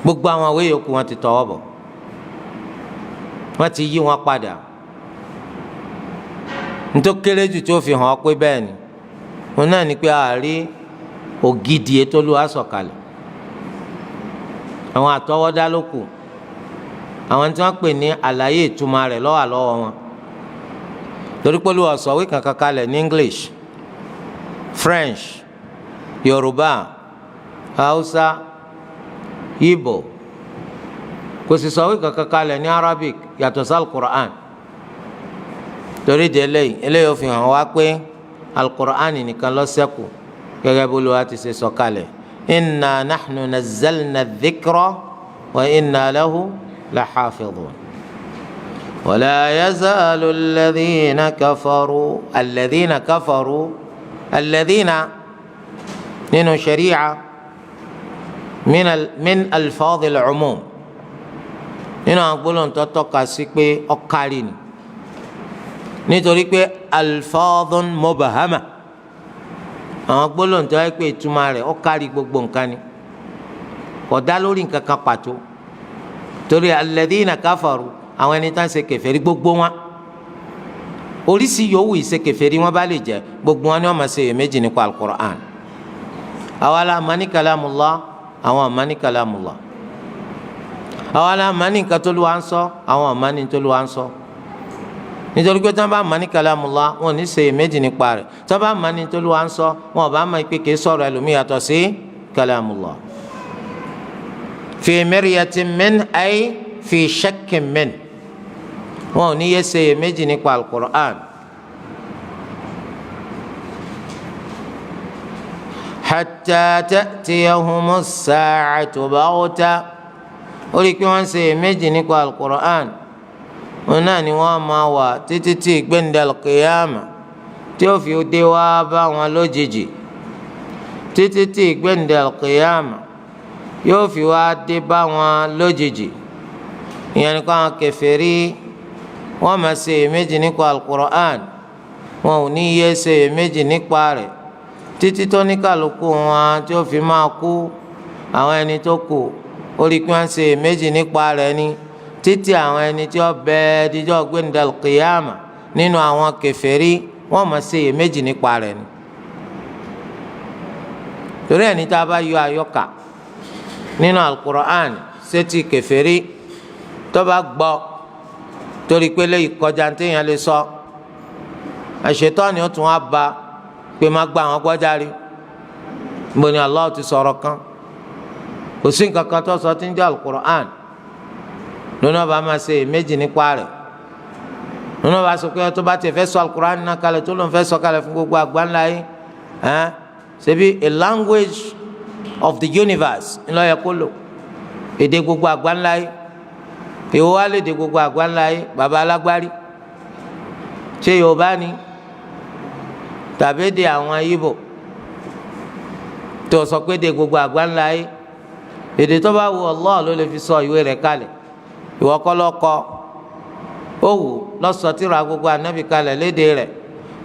gbogbo àwọn àwé yòókù wọn ti tọwọ́ bọ̀, wọ́n ti yí wọn padà. Nítorí kéré jù tí ó fi hàn ọ́ pé bẹ́ẹ̀ ni wọn náà ní pé a rí ògidì ètò Olúwa sọ̀kalẹ̀. Àwọn àtọwọ́dá ló kù, àwọn tí wọ́n pè ní àlàyé ìtumọ̀ rẹ̀ ló wà lọ́wọ́ wọn, torí pé Olúwa sọ̀wé kankan kalẹ̀ ní English, French, Yorùbá, Hausa, Igbo, kò sì sọ̀wé kankan kalẹ̀ ní Arabic yàtọ̀ sí Al-Qur'an. Torí de eléyìí ó fi hàn wá pé Al-Qur'ani nìkan ló ṣẹ́kù gẹ́gẹ́ bí Olúwa ti ṣe sọ̀kalẹ̀. Inna nahnu nazzalna dhikra wa inna lahu lahafidhun. Wala yazalu alladhina kafaru, alladhina kafaru, alladhina nínú sharia min alfadhil umum, nínú àwọn gbólóhùn tó tọ́ka sí pé ó kárí ni, nítorí pé alfadhun mubahama, àwọn gbólóhùn tó yẹ pé ìtumọ̀ rẹ̀ ó kárí gbogbo nǹkan ni, kò dá lórí nǹkan kan pàtó. Torí alladhina kafaru Àwọn ẹni tá ń ṣe kèfèrí, gbogbo wọn, oríṣi yòówù ìṣe kèfèrí wọn bá lè jẹ, gbogbo wọn ni wọn máa ṣe iyèméjì nípa Alukur'an. Àwa la mà ní kalamullah, àwọn mà ní kalamullah. Àwa la mà ní nǹkan tó lù wá ń sọ, àwọn mà ní tó lù wá ń sọ, nítorí pé tí wọn bá mà ní kalamullah, wọn ò ní ṣe iyèméjì nípa rẹ̀. Tí wọn bá mà ní tó lù wá ń sọ, wọn ò bá mọ̀ pé kìí sọ̀rọ̀ ẹlòmíì yàtọ̀ sí kalamullah. Fi miryatin min, ay fi shakkin min, wọn ò ní yé ṣe iyèméjì nípa Alukur'an. Hatta ta'tiyahumu as-sa'atu baghta. Ó rí i pé wọ́n ń ṣe iyèméjì nípa Alukur'an, wọn náà ni wọ́n máa wà títí tí ìgbéǹde al-qiyama tí ó fi dé wá bá wọn lójijì, títí tí ìgbéǹde al-qiyama yóò fi wá dé bá wọn lójijì. Ìyẹn ni kó àwọn kèfèrí wọ́n máa ṣe iyèméjì nípa Alukur'an, wọn ò ní yé ṣe iyèméjì nípa rẹ̀ títí tó ní kálukú wọn tí ó fi máa kú. Àwọn ẹni tó kù, ó rí i pé wọ́n ṣe iyèméjì nípa rẹ̀ ni títí àwọn ẹni tí ó bẹ díjọ́ gbẹ̀ndàl kìyàmà nínú àwọn kèfèrí, wọ́n máa ṣe iyèméjì nípa rẹ̀ ni. Torí ẹni tá a bá yọ àyọkà nínú Alukur'an sétí kèfèrí tó bá gbọ́, torí pé lè kọjá téèyàn lè sọ, àṣetọ́ni ó tún wá ba pé má gba àwọn gbọ́járe. Níbo ni Allah ti sọ̀rọ̀ kan? Kò sí nǹkan kan tó sọ tí ń jẹ́ Alukur'an. Lónà bá máa ṣe méjì nípa rẹ̀, lónà bá sọ pé tó bá tiẹ̀ fẹ́ sọ Alukur'an náà kalẹ̀, tó lóun fẹ́ sọ kalẹ̀ fún gbogbo àgbáńlá yìí, ẹ́n ṣebí a language of the universe ńlọ yẹ kó lò, èdè gbogbo àgbáńlá yìí. Èwo wá lédè gbogbo àgbáńlá yìí? Baba alágbárí, ṣé Yorùbá ni tàbí èdè àwọn Ìgbò tó sọ pé èdè gbogbo àgbáńlá yìí? Èdè tó bá wù Allah ló lè fi sọ ìwé rẹ̀ kalẹ̀. Ìwọ kọ́ ló kọ. Ó wù lọ́sọ tírà gbogbo ànábì kalẹ̀ lédè rẹ̀,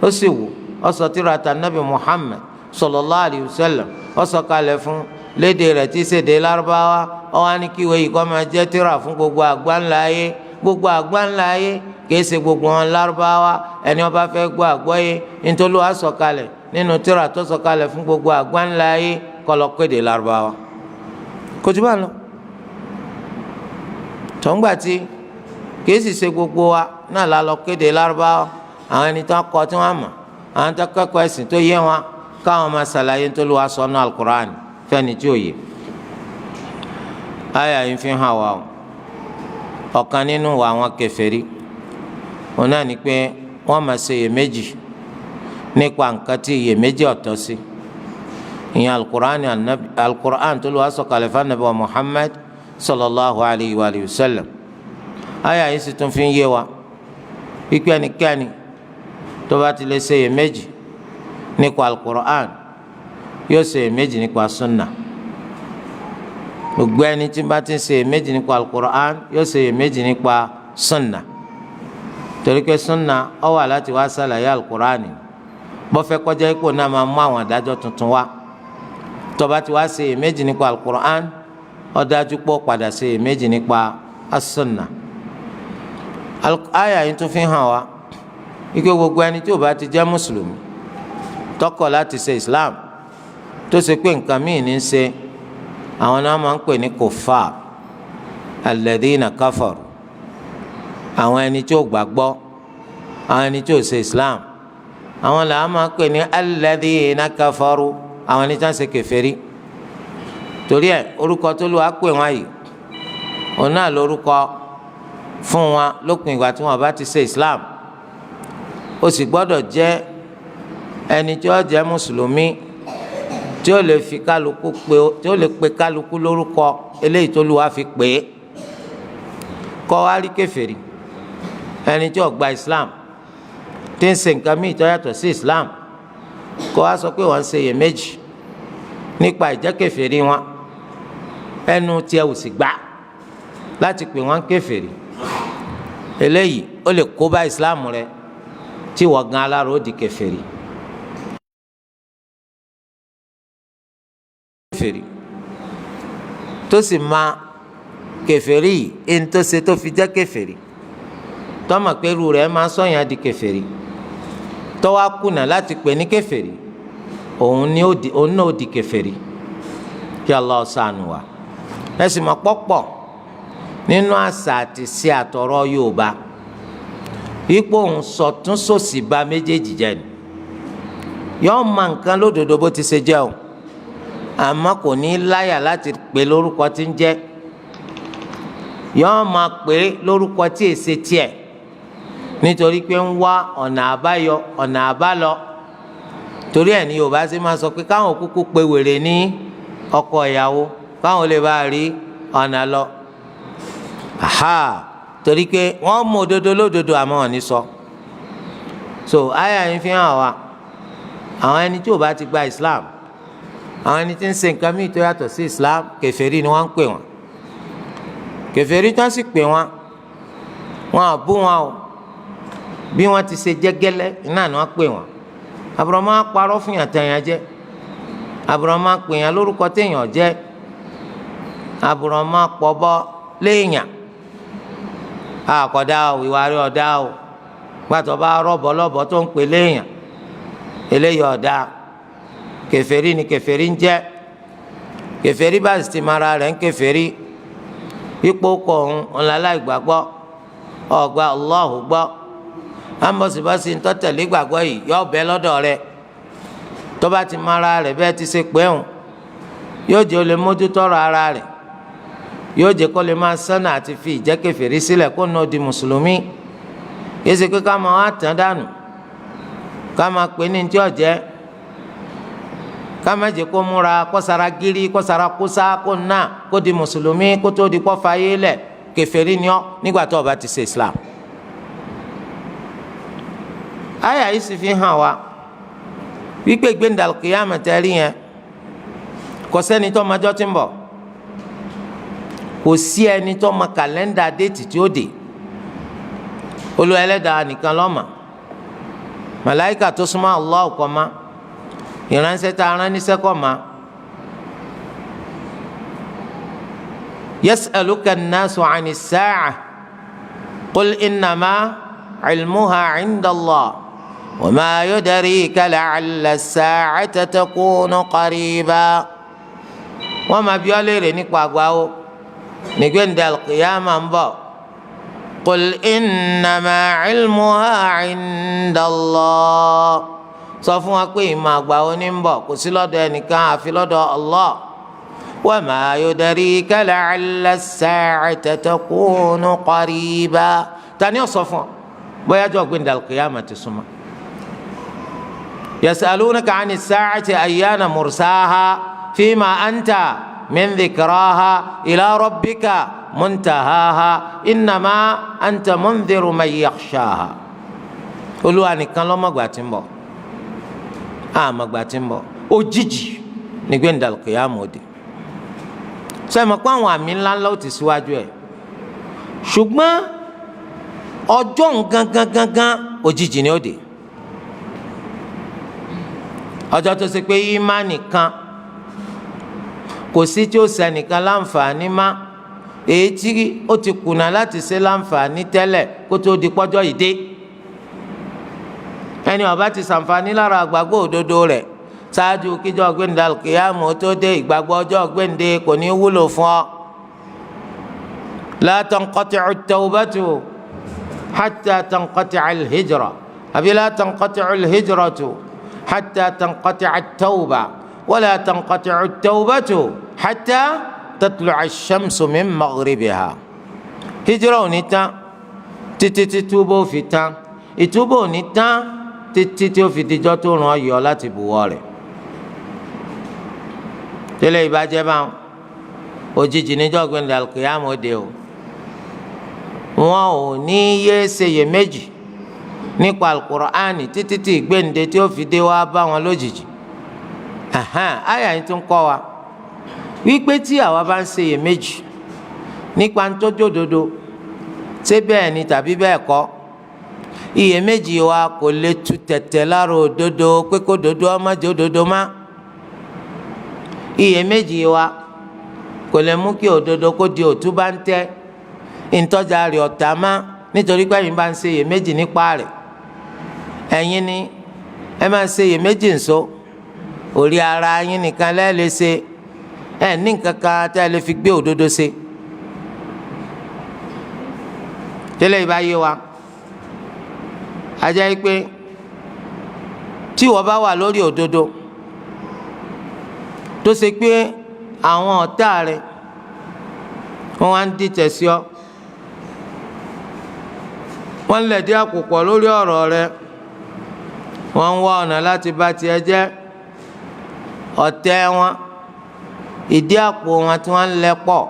ó sì wù ó sọ tírà tànábì Muhammad sallallahu alayhi wa sallam, ó sọ kalẹ̀ fún lédè rẹ̀ tí í ṣèdè Lárúbáwá. Ó wá ní kí ìwé yìí kó máa jẹ́ tírà fún gbogbo àgbáńlá ayé. Gbogbo àgbáńlá ayé, kìí ṣe gbogbo wọn Lárúbáwá. Ẹni wọn bá fẹ́ gbọ́ àgbọ́yé nítorí wàá sọ kalẹ̀ nínú tírà tó sọ kalẹ̀ fún gbogbo àgbáńlá ayé, kó lọ kéde Lárúbáwá. Kò jù bá lọ. Tọ́ngbà tí kìí sì ṣe gbogbo wa náà la lọ kéde Lárúbáwá. Àwọn ẹni tó kọ tí wọ́n mọ̀, àwọn tó kẹ́kọ̀ọ́ ẹ̀sìn tó yé wọn, káwọn máa ṣàlàyé nítorí wàá sọ ní Alukur'an fẹ́ni tí ò yé. Àyà yìí fi hàn wá o, ọ̀kan nínú wa àwọn kèfèrí, wọn náà ní pé wọ́n máa ṣe iyèméjì nípa nǹkan tí iyèméjì ọ̀tọ̀ sí, ìyẹn Alukur'an, Alukur'an tó lù wá sọ̀kalẹ̀ fún Ànábì wa Muhammad sallallahu alayhi wa sallam. Àyà yìí sì tún fi ń yé wa wípé ẹnikẹ́ni tó bá ti lè ṣe iyèméjì nípa Alukur'an yóò ṣe iyèméjì nípa sunna. Gbogbo ẹni tí bá ti ń ṣe iyèméjì nípa Alukur'an yóò ṣe iyèméjì nípa sunna, torí pé sunna ó wà láti wá ṣàlàyé Alukur'an. Bọ́fẹ́ kọjá ipò náà máa mú àwọn àdájọ́ tuntun wá. Tó bá ti wá ṣe iyèméjì nípa Alukur'an, ó dájú pé ó padà ṣe iyèméjì nípa as-sunna. Àyà yìí tún fi hàn wá wípé gbogbo ẹni tí ó bá ti jẹ́ mùsùlùmí, tó kọ̀ láti ṣe Islam, tó ṣe pé nǹkan míì ní í ṣe, àwọn náà máa ń pè ní kòfàr, alladhina kafaru, àwọn ẹni tí ó gbàgbọ́, àwọn ẹni tí ó ṣe Islam, àwọn làwọn máa ń pè ní alladhina kafaru, àwọn ẹni tí wọ́n ṣe kèfèrí. Torí ẹ̀, orúkọ tó lù wá pè wọ́n yìí, òun náà lórúkọ fún wọn lópin ìgbà tí wọ́n bá ti ṣe Islam. Ó sì gbọ́dọ̀ jẹ́ ẹni tí ó jẹ́ mùsùlùmí tí ó lè fi kálukú pé, tí ó lè pe kálukú lórúkọ eléyìí tó lù wá fi pè é. Kọ́ wá rí kèfèrí, ẹni tí ó gba Islam, tí ń ṣe nǹkan míì tó yàtọ̀ sí Islam, kọ́ wá sọ pé wọ́n ń ṣe iyèméjì nípa ìjẹ́ kèfèrí wọn, ẹnu tiẹ̀ ò sì gbà láti pè wọ́n kèfèrí, eléyìí ó lè kó bá Islam rẹ tí wọ́n gan alára ó di kèfèrí. Kèfèrí tó sì máa kèfèrí yìí, ẹni tó ṣe tó fi jẹ́ kèfèrí. Tọ́mọ̀ pé irú rẹ̀ máa sọ̀yàn di kèfèrí, tó wá kùnà láti pè ní kèfèrí, òun náà ó di kèfèrí. Kí Allah ṣàánú wa. Ẹ sì mọ̀ pọ̀pọ̀ nínú àṣà àti sí àtọ̀rọ̀ Yorùbá, ipò òun sọ̀tún sòsì ba méjèèjì jẹ́ ni. Yọ́ọ́ ma nǹkan lódodo bó ti ṣe jẹ́ o, àmọ́ kò ní láyà láti pè lórúkọ tí ń jẹ́. Yọ́ọ́ máa pè lórúkọ tí èsè tiẹ̀, nítorí pé ń wá ọ̀nà àbáyọ, ọ̀nà àbálọ. Torí ẹ̀ ní Yorùbá ṣe máa sọ pé káwọn kúkú pe wèrè ní ọkọ ìyàwó, káwọn lè bá rí ọ̀nà lọ. Aha, torí pé wọ́n mú òdodo lódodo, àmọ́ wọn ní sọ. So àyà yín fi hàn wá, àwọn ẹni tí ò bá ti gba Islam, àwọn ẹni tí ń ṣe nǹkan míì tó yàtọ̀ sí Islam, kèfèrí ni wọ́n ń pè wọ́n. Kèfèrí tó ń sì pè wọ́n, wọ́n á bú wọn o. Bí wọ́n ti ṣe jẹ́gẹ́lẹ́ náà ni wọ́n pè wọ́n. Àbùrọ̀mọ́ parọ́ fún yàn tẹ̀yàn jẹ́, àbùrọ̀mọ́ pè yàn lórúkọ téèyàn jẹ́, àbùrọ̀mọ́ pọ̀bọ léèyàn. Àkọ́dá o, ìwà rí ọ̀dá o. Gbàtọ́ bá rọ́bọ̀ lọ́bọ̀ tó ń pè léèyàn, eléyìí ọ̀dá. Kèfèrí ni kèfèrí ń jẹ́. Kèfèrí bá sì ti mara rẹ̀ ń kèfèrí, ipò kọ̀ ọ̀hún ọ̀làlá ìgbàgbọ́ ọ̀gbà Allahu gbọ́, ambọ̀sibọ́sí ntọ́tẹ̀lé gbàgbọ́ yìí yọ ọbẹ̀ lọ́dọ̀ rẹ̀. Tó bá ti mara rẹ̀ bẹ́ẹ̀ ti ṣe pé òun yóò jẹ́ ó lè mójútọ́rọ̀ ara rẹ̀, yóò jẹ́ kó lè máa sánà àti fi ìjẹ́ kèfèrí sílẹ̀ kó nà ó di mùsùlùmí. Yìí ṣe pé ká máa wá tán dànù, ká máa pè ní ntí ọ̀jẹ́, ká má jẹ́ kó múra kó sara gírí, kó sara kósá, kó nà kó di mùsùlùmí kó tó di kó fàyè lẹ̀. Kèfèrí ni ọ́ nígbà tó o bá ti ṣe Islam. Àyà yìí sì fi hàn wá wípé gbẹ̀ndàlùkìyàmù tẹ́rí yẹn, kò sẹ́ni tó mọjọ́ tí ń bọ̀, kò sí ẹni tó mọ kàlẹ́ndà déètì tí ó dé. Olúwa Ẹlẹ́dàá nìkan ló mọ̀, màláìkà tó súnmọ́ Allah kò mọ̀, ìránṣẹ́ tá a rán níṣẹ́ kò mọ̀. Yas'aluka an-nasu 'ani as-sa'ah qul innama 'ilmuha 'inda Allah wa ma yudrika la'alla as-sa'ata takunu qariba. Wọ́n máa bi ọ́ léèrè nípa àgbà wo nígbẹ̀ndẹ̀ al-qiyama ń bọ̀. Qul innama 'ilmuha 'inda Allah. Sọ fún wa pé ìmọ̀ àgbà wo ní ń bọ̀ kò sí lọ́dọ̀ ẹnìkan àfi lọ́dọ̀ Allah. Wa ma yudrika la'alla as-sa'ata takunu qariba. Tani ó sọ fún ọ bóyá jọ gbẹ̀ndẹ̀ al-qiyama ti súnmọ́. Yas'alunaka 'ani as-sa'ati ayyana mursaha fima anta min dhikraha ila rabbika muntahaha innama anta mundhiru man yakhshaha. Olúwa nìkan ló mọ̀gbà tí ń bọ̀, àmọ̀gbà tí ń bọ̀, òjijì ní gbẹ̀ndàl kìyàmù òde. Sọ ma pé àwọn àmì ńláńlá ó ti síwájú ẹ̀, ṣùgbọ́n ọjọ́ gangan gangan òjijì ni ó dé. Ọjọ́ tó ṣe pé ìmánì kan kò sí tí ó ṣẹnìkan láǹfààní má, èyí tí ó ti kùnà láti ṣe láǹfààní tẹ́lẹ̀ kó tó di pọ́jọ́ yìí dé. Ẹni ó bá ti ṣàǹfààní lára àgbàgbọ́ òdodo rẹ̀ ṣáájú kíjọ́ gbẹ̀ndé alùkìyàmù tó dé, ìgbàgbọ́ ọjọ́ gbẹ̀ndé kò ní wúlò fún ọ. La tanqati'u at-tawbatu hatta tanqati'a al-hijra, àbí la tanqati'u al-hijratu hatta tanqati'a at-tawba, wala tanqati'u at-tawbatu hatta tatlu'a ash-shamsu min maghribiha. Hijra ò ní tán títí tí túbọ̀ fi tán, ìtúbọ̀ ò ní tán títí tí ó fi dijọ́ tó ràn ọ́ yọ láti buwọ́ rẹ̀. Tẹ́lẹ̀ ìbàjẹ́ bá wọn òjijì níjọ́ gbẹ̀ndẹ̀ alùkìyàmù òde o. Wọn ò ní yé ṣeyèméjì nípa alukur'ani títí tí gbẹ̀ndẹ̀ tí ó fi dé wá bá wọn lójijì. Àyà yìí tún kọ́ wa wípé tí àwa bá ń ṣeyèméjì nípa ntọ́jú òdodo, ṣé bẹ́ẹ̀ ni tàbí bẹ́ẹ̀ kọ́, iyèméjì wa kò lè tu tẹ̀tẹ̀ lára òdodo pé kó dodo ọmọ jẹ́ òdodo má. Iyèméjì wa kò lè mú kí òdodo kó di òtúbá ń tẹ́, ntọ́jà rẹ̀ ọ̀tá má. Nítorí pé ẹ̀yin bá ń ṣe iyèméjì nípa rẹ̀, ẹ̀yin ni ẹ máa ṣe iyèméjì nso, orí ara yín nìkan lẹ́ẹ̀ ṣe. Ẹ ní nǹkan kan tẹ́ ẹ lè fi gbé òdodo ṣe. Tẹ́lẹ̀ ìbá yé wa, ajá yìí pé tí ìwọ bá wà lórí òdodo tó ṣe pé àwọn ọ̀tá rẹ̀ wọ́n wá ń dìtẹ̀ sí ọ, wọ́n ń lẹ̀dí àpò pọ̀ lórí ọ̀rọ̀ rẹ̀, wọ́n ń wá ọ̀nà láti bá tiẹ̀ jẹ́, ọ̀tẹ̀ wọn, ìdí àpò wọn tí wọ́n ń lẹ̀ pọ̀,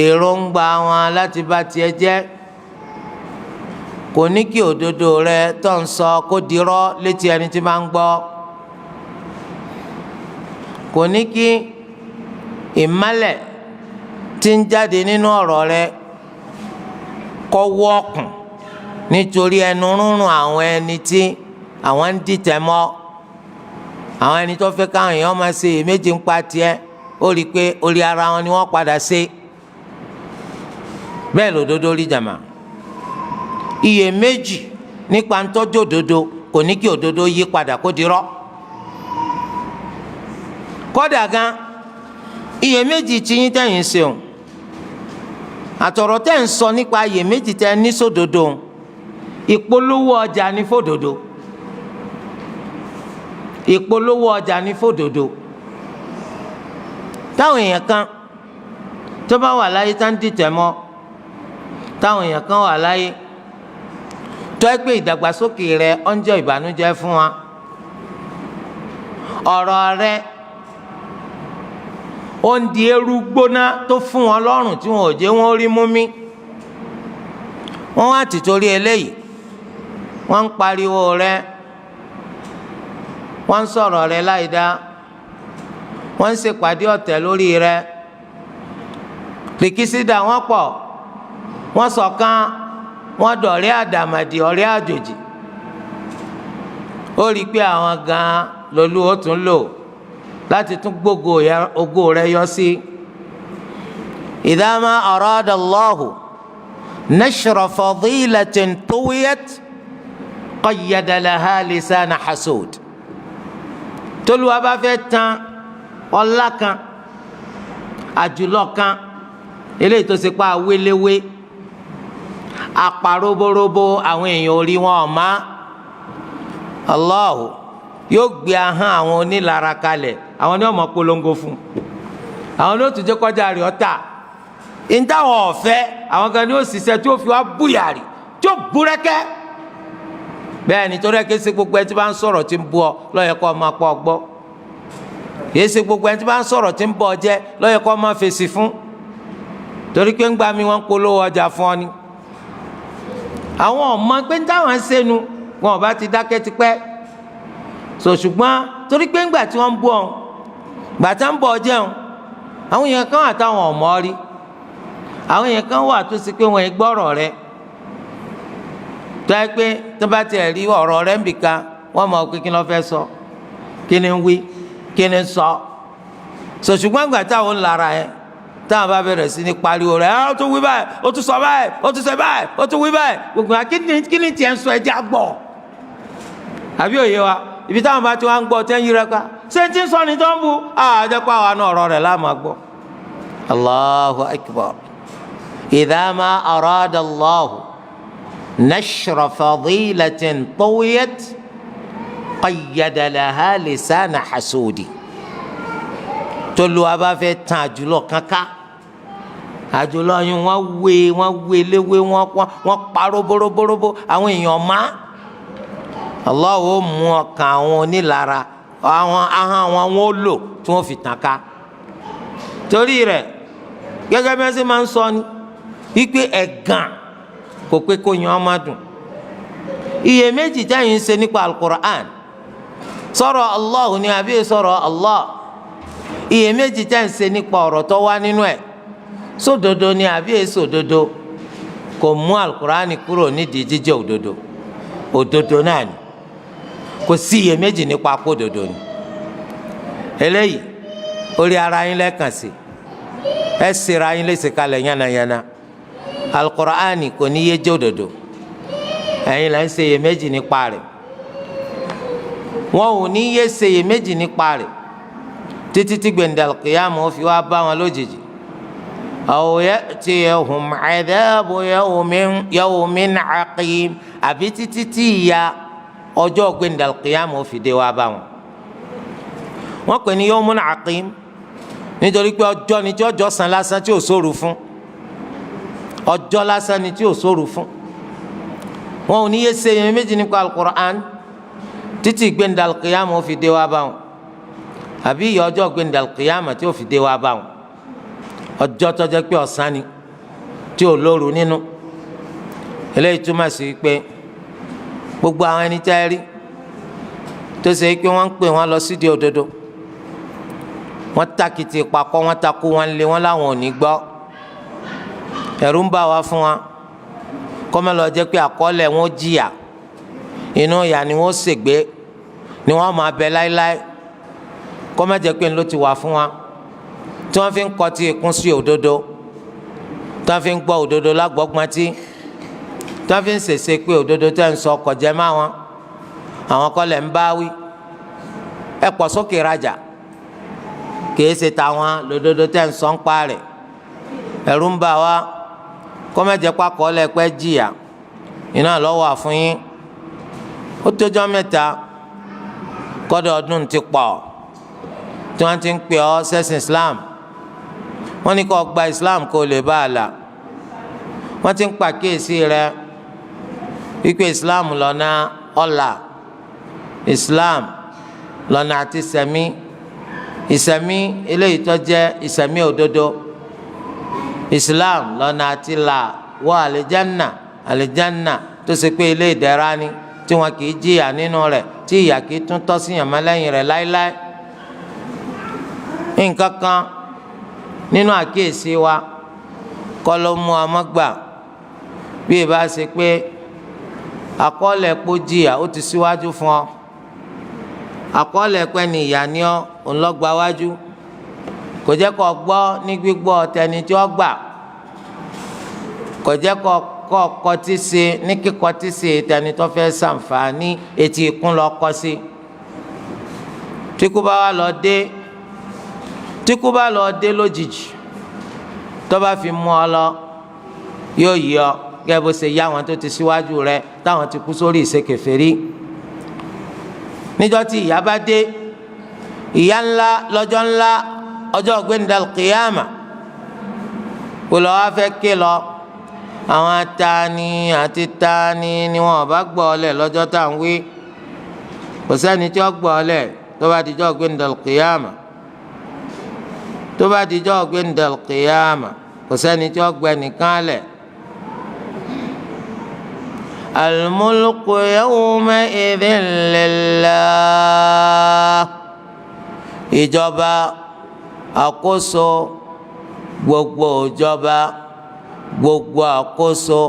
èròǹgbà wọn láti bá tiẹ̀ jẹ́, kò ní kí òdodo rẹ tó ń sọ kó dirọ́ létí ẹni tí máa ń gbọ́, kò ní kí ìmálẹ̀ tí ń jáde nínú ọ̀rọ̀ rẹ kó wọ́ọ̀kùn nítorí ẹnu rúnrún àwọn ẹni tí àwọn ń dìtẹ̀ mọ́, àwọn ẹni tó fẹ́ káwọn èèyàn máa ṣe èméjì ń pa tiẹ̀. Ó rí i pé orí ara wọn ni wọ́n padà ṣe. Bẹ́ẹ̀ lòdodo rí jàmá. Iyèméjì nípa ntọ́jú òdodo kò ní kí òdodo yí padà kó dirọ́. Kódà gan, iyèméjì tí yín tẹ̀yìn ṣeun àtọ̀rọ̀ tẹ̀ ń sọ nípa iyèméjì tẹ̀ ní sódodo, ìpolówó ọjà ní fòdodo, ìpolówó ọjà ní fòdodo. Táwọn èèyàn kan tó bá wà láyé tá ń dìtẹ̀ mọ́, táwọn èèyàn kan wà láyé tó ẹ pé ìdàgbàsókè rẹ ó ń jẹ́ ìbànújẹ́ fún wa, ọ̀rọ̀ rẹ ó ń di eru gbóná tó fún wọn lọ́rùn tí wọn ò jẹ́ wọn rí mú mi, wọ́n wá tìtorí eléyìí wọ́n ń pariwo rẹ, wọ́n ń sọ̀rọ̀ rẹ láìdá, wọ́n ń ṣèpàdé ọ̀tẹ̀ lórí rẹ, rìkísí dà wọ́n pọ̀, wọ́n ṣọ̀kan, wọ́n dọ̀rẹ́ àdàmàdì, ọ̀rẹ́ àjòjì. Ó rí i pé àwọn gan-an lolú ó tún lò láti tún gbógo ògo rẹ yọ sí. Idha ma arada Allahu nashra fadilatin tuwiyat qayyada laha lisana hasud. Tolúwa bá fẹ́ tan ọlá kan, àjùlọ kan, eléyìí tó ṣe pa awéléwé apàroborobo, àwọn èèyàn orí wọn ọ̀ma, Allahu yóò gbé ahọ́n àwọn onílara kalẹ̀, àwọn ni wọ́n mọ̀ polongo fún, àwọn ni ó tún jẹ́ kọjá rẹ̀ ọ̀tà ìtàwọn ọ̀fẹ́, àwọn kan ní ó ṣiṣẹ́ tí ó fi wá búyàrí tí ó búrẹ́kẹ́. Bẹ́ẹ̀ ni, torí ẹ kìí ṣe gbogbo ẹni tí bá ń sọ̀rọ̀ tí ń bú ọ ló yẹ kó máa pọ̀ gbọ́, kìí ṣe gbogbo ẹni tí bá ń sọ̀rọ̀ tí ń bọ̀ ọ jẹ́ ló yẹ kó máa fèsì fún, torí pé ńgbà mi wọ́n ń polówó ọjà fún ọ ni. Àwọn ọmọ pé táwọn ń sẹ́nu wọn ò bá ti dákẹ́ tipẹ́ so, ṣùgbọ́n torí pé ńgbà tí wọ́n ń bú ọ, gbà tá ń bọ̀ ọ jẹun, àwọn èèyàn kan wà táwọn ọmọ rí, àwọn èèyàn kan wà tó ṣe pé wọ́n gbọ́rọ̀ rẹ, tó yẹ pé tó bá tiẹ̀ rí ọ̀rọ̀ rẹ nbìkan, wọ́n mọ̀ pé kí ló fẹ́ sọ, kí ni ń wí, kí ni ń sọ. So ṣùgbọ́n gbà táwọn ń lara yẹn, táwọn bá bẹ̀rẹ̀ sí ní pariwo rẹ̀, ó tún wí báyìí, ó tún sọ báyìí, ó tún sọ báyìí, ó tún wí báyìí, gbogbo wa kí ni tiẹ̀ ń sọ, ẹja gbọ́, àbí òye wa? Ibi táwọn bá ti wá ń gbọ́ tẹ́ ń yíra ká, ṣé n ti ń sọ ni tó ń bu àjẹpọ̀ àwa náà ọ̀rọ̀ rẹ̀ láàmú gbọ́. Allahu akbar. Idha ma arada Allahu nashra fadilatin tuwiyat qayyada laha lisana hasudi. Tolúwa bá fẹ́ tan àjùlọ kankan, àjùlọ yín, wọ́n wé, wọ́n wé léwé, wọ́n parọ́ bóróbóróbó, àwọn èèyàn má, Allah ó mú ọkàn àwọn onílara, àwọn ahọ́n wọn wọ́n lò tí wọ́n fi tàn ká. Torí rẹ̀, gẹ́gẹ́ bí wọ́n ṣe máa ń sọ ni wípé ẹ̀gàn kò pé kó yan ọmọ dùn. Iyèméjì táyìn ń ṣe nípa Al-Qur'an, sọ̀rọ̀ Allah ni àbí sọ̀rọ̀ Allah, iyèméjì táyìn ń ṣe nípa ọ̀rọ̀ tó wá nínú ẹ̀, sódodo ni àbí èso òdodo, kò mú Al-Qur'an kúrò nídìí jíjẹ́ òdodo. Òdodo náà ni, kò sí iyèméjì nípa kó òdodo ni. Eléyìí orí ara yín lẹ́ẹ̀kan sí, ẹ ṣera yín léṣe kalẹ̀ yánnayànna. Alukur'ani kò ní yé jẹ́ òdodo. Ẹ̀yin là ń ṣe iyèméjì nípa rẹ̀. Wọn ò ní yé ṣe iyèméjì nípa rẹ̀ títí tí gbẹ̀ndàlùkìyàmù fi wá bá wọn lójijì. Aw ya'tiyahum 'adhabu yawmin 'aqim, àbí títí tí ìyà ọjọ́ gbẹ̀ndàlùkìyàmù fi dé wá bá wọn. Wọ́n pè ní yawmun 'aqim nítorí pé ọjọ́ ni tí ọjọ́ san lásán tí ò sóru fún, ọjọ́ lásán ni tí ò sóru fún. Wọn ò ní yé ṣe iyèméjì nípa alukur'an títí gbẹ̀ndàlùkìyàmù fi dé wá bá wọn, àbí ìyà ọjọ́ gbẹ̀ndàlùkìyàmù tí ò fi dé wá bá wọn. Ọjọ́ tó jẹ́ pé ọ̀sán ni tí ò lóru nínú. Eléyìí túmọ̀ sí pé gbogbo àwọn ẹni tẹ́ rí tó ṣe pé wọ́n ń pè wọ́n lọ sídìí òdodo, wọ́n takìtì pakọ́, wọ́n takú, wọ́n lé wọ́n láwọn ò ní gbọ́. Ẹ̀rù ń bà wá fún wa kọ́mọ́ lọ jẹ́ pé àkọọ́lẹ̀ wọn jìyà, inú ìyà ni wọ́n ṣègbé ni wọ́n máa bẹ láéláé. Kọ́mọ́ jẹ́ pé ńlọ ti wà fún wa tí wọ́n fi ń kọtí ikún sí òdodo, tí wọ́n fi ń gbọ́ òdodo lágbọ́gbọ́n, tí wọ́n fi ń ṣèṣe pé òdodo tẹ́ ń sọ kọjá má wọn, àwọn kọ́ lẹ̀ ń bá wí. Ẹ pọ̀ sókè rajà, kìí ṣe tàwọn lòdodo tẹ́ ń sọ ń pa rẹ̀. Ẹ̀rù ń bà wá kọ́mẹ́jẹ pakọ́ lẹ́pẹ́ jìyà iná lọ́wọ́ àfún yín. Ó tójọ́ mẹ́ta, kọ́dọ̀ ọdún ti pọ̀ tí wọ́n ti ń pè ọ́ sẹ́sìn Islam. Wọ́n ní kó gba Islam kó lè bá a là. Wọ́n ti ń pàkíyèsí rẹ wípé Islam lọ́nà ọ̀la, Islam lọ́nà àti sẹ̀mí, ìsẹ̀mí eléyìí tó jẹ́ ìsẹ̀mí òdodo. Islam lọ́nà àti là wọ àlìjánà, àlìjánà tó ṣe pé ilé ìdẹ̀ra ni tí wọn kì í jìyà nínú rẹ̀, tí ìyà kì í tún tọ́ sí yàn mọ́ lẹ́yìn rẹ̀ láéláé. Nǹkan kan nínú àkíyèsí wa kọ́ ló mú ọmọ gbà, bí ìbá ṣe pé àkọọ́lẹ̀ pọ̀ jìyà ó ti síwájú fún ọ, àkọọ́lẹ̀ pẹ́ ni ìyà ni ọ ńlọ́gba wájú, kò jẹ́ kó gbọ́ ní gbígbọ́ tẹni tí ó gbà, kò jẹ́ kó kọtí sí ní kíkọtí sí tẹni tó fẹ́ ṣàǹfààní, etí ikún lọ kọ sí. Tí kú bá wà lọ dé, tí kú bá lọ dé lójijì, tó bá fi mú ọ lọ, yóò yí ọ gẹ́gẹ́ bó ṣe yá àwọn tó ti síwájú rẹ táwọn ti kú sórí ìṣekèfèrí. Níjọ́ tí ìyà bá dé, ìyà ńlá, lọ́jọ́ ńlá, ọjọ́ gbẹ̀ndàl kìyàmà, kò lọ́ wá fẹ́ ké lọ. Àwọn tani àti tani ni wọn bá gbọ́ ọ lẹ̀ lọ́jọ́ tá à ń wí? Kò sẹ́ni tí ó gbọ́ ọ lẹ̀ tó bá dijọ́ gbẹ̀ndàl kìyàmà. Tó bá dijọ́ gbẹ̀ndàl kìyàmà, kò sẹ́ni tí ó gbẹ nìkan lẹ̀. Al-mulku yawma'idhin lillah. Ìjọba, àkóso, gbogbo ìjọba, gbogbo àkóso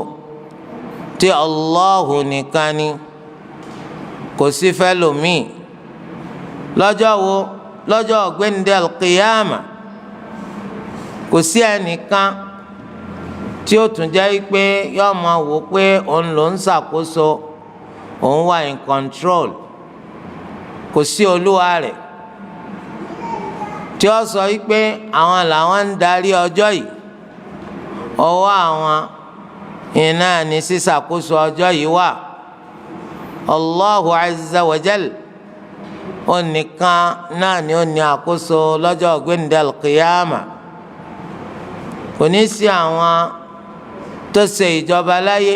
tí Allahu nìkan ni, kò sí fẹ́lòmíì. Lọ́jọ́ wo? Lọ́jọ́ ọ̀gbẹ́ndẹ́ alqiyama. Kò sí ẹnìkan tí ó tún jẹ́ pé yóò máa wò pé òun ló ń ṣàkóso, òun wà in control. Kò sí olúwa rẹ̀ tí ó sọ pé àwọn làwọn ń darí ọjọ́ yìí, ọwọ́ àwọn iná ní sísàkóso ọjọ́ yìí wà. Allahu azza wa jal, ó nìkan náà ni ó ní àkóso lọ́jọ́ gbẹ̀ndẹ̀l kìyàmà. Kò ní sí àwọn tó ṣe ìjọba láyé,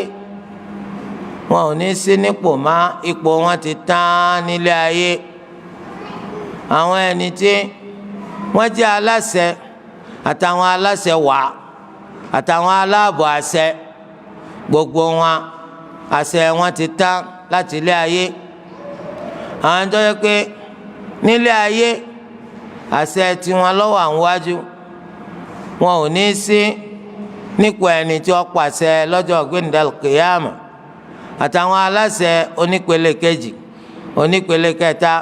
wọn ò ní sí nípò má, ipò wọn ti tán nílé ayé. Àwọn ẹni tí wọ́n jẹ́ aláṣẹ àtàwọn aláṣẹ wà àtàwọn aláàbọ̀ àṣẹ, gbogbo wọn, àṣẹ wọn ti tán láti ilé ayé. Àwọn tó yẹ pé nílé ayé àṣẹ tiwọn lọ́wọ́ àwọn wájú, wọn ò ní sí nípò ẹni tí wọ́n pàṣẹ lọ́jọ́ gbẹ̀ndàl kìyàmà. Àtàwọn aláṣẹ onípele kejì, onípele kẹta,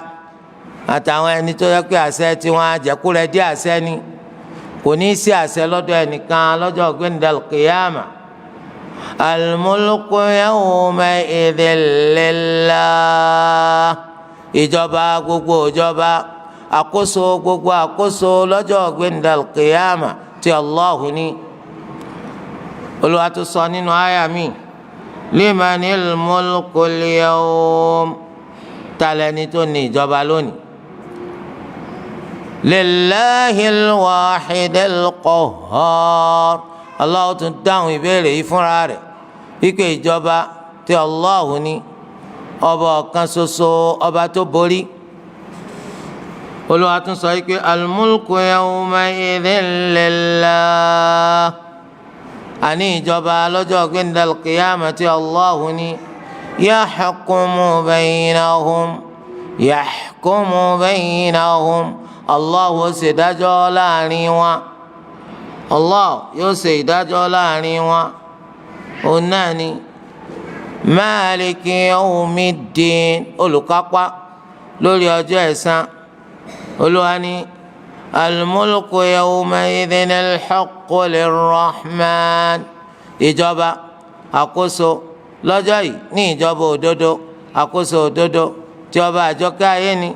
àtàwọn ẹni tó yẹ pé àṣẹ tiwọn àjẹkúrẹ́ dí àṣẹ ni, kò ní sí àṣẹ lọ́dọ̀ ẹnìkan lọ́jọ́ gbẹ̀ndàl kìyàmà. Al-mulku yawma'idhin lillah. Ìjọba gbogbo ìjọba, àkóso gbogbo àkóso lọ́jọ́ gbẹ̀ndàl qiyama tí Allahu ní. Olúwa tó sọ nínú àyà mi, limanil mulkul yawm, talẹ́ni tó ní ìjọba lónìí. Lillahil wahidil qahhar. Allah tún dáhùn ìbéèrè yìí fúnra rẹ̀ wípé ìjọba tí Allahu ní, ọba ọ̀kan ṣoṣo, ọba tó borí. Olúwa tún sọ wípé al-mulku yawma'idhin lillah. Àní ìjọba lọ́jọ́ gbẹ̀ndàl qiyamah tí Allahu ní, yahkumu baynahum, yahkumu baynahum. Allah ó ṣe ìdájọ́ láàrin wọn. Allah yóò ṣe ìdájọ́ láàrin wọn. Òun náà ni Maliki yawmiddin, olùkápá lórí ọjọ́ ẹ̀san. Olúwa ní al-mulku yawma'idhin al-haqqu lirrahman. Ìjọba àkóso lọ́jọ́ yìí ní ìjọba òdodo, àkóso òdodo tí ọba àjọkẹ́ ayé ni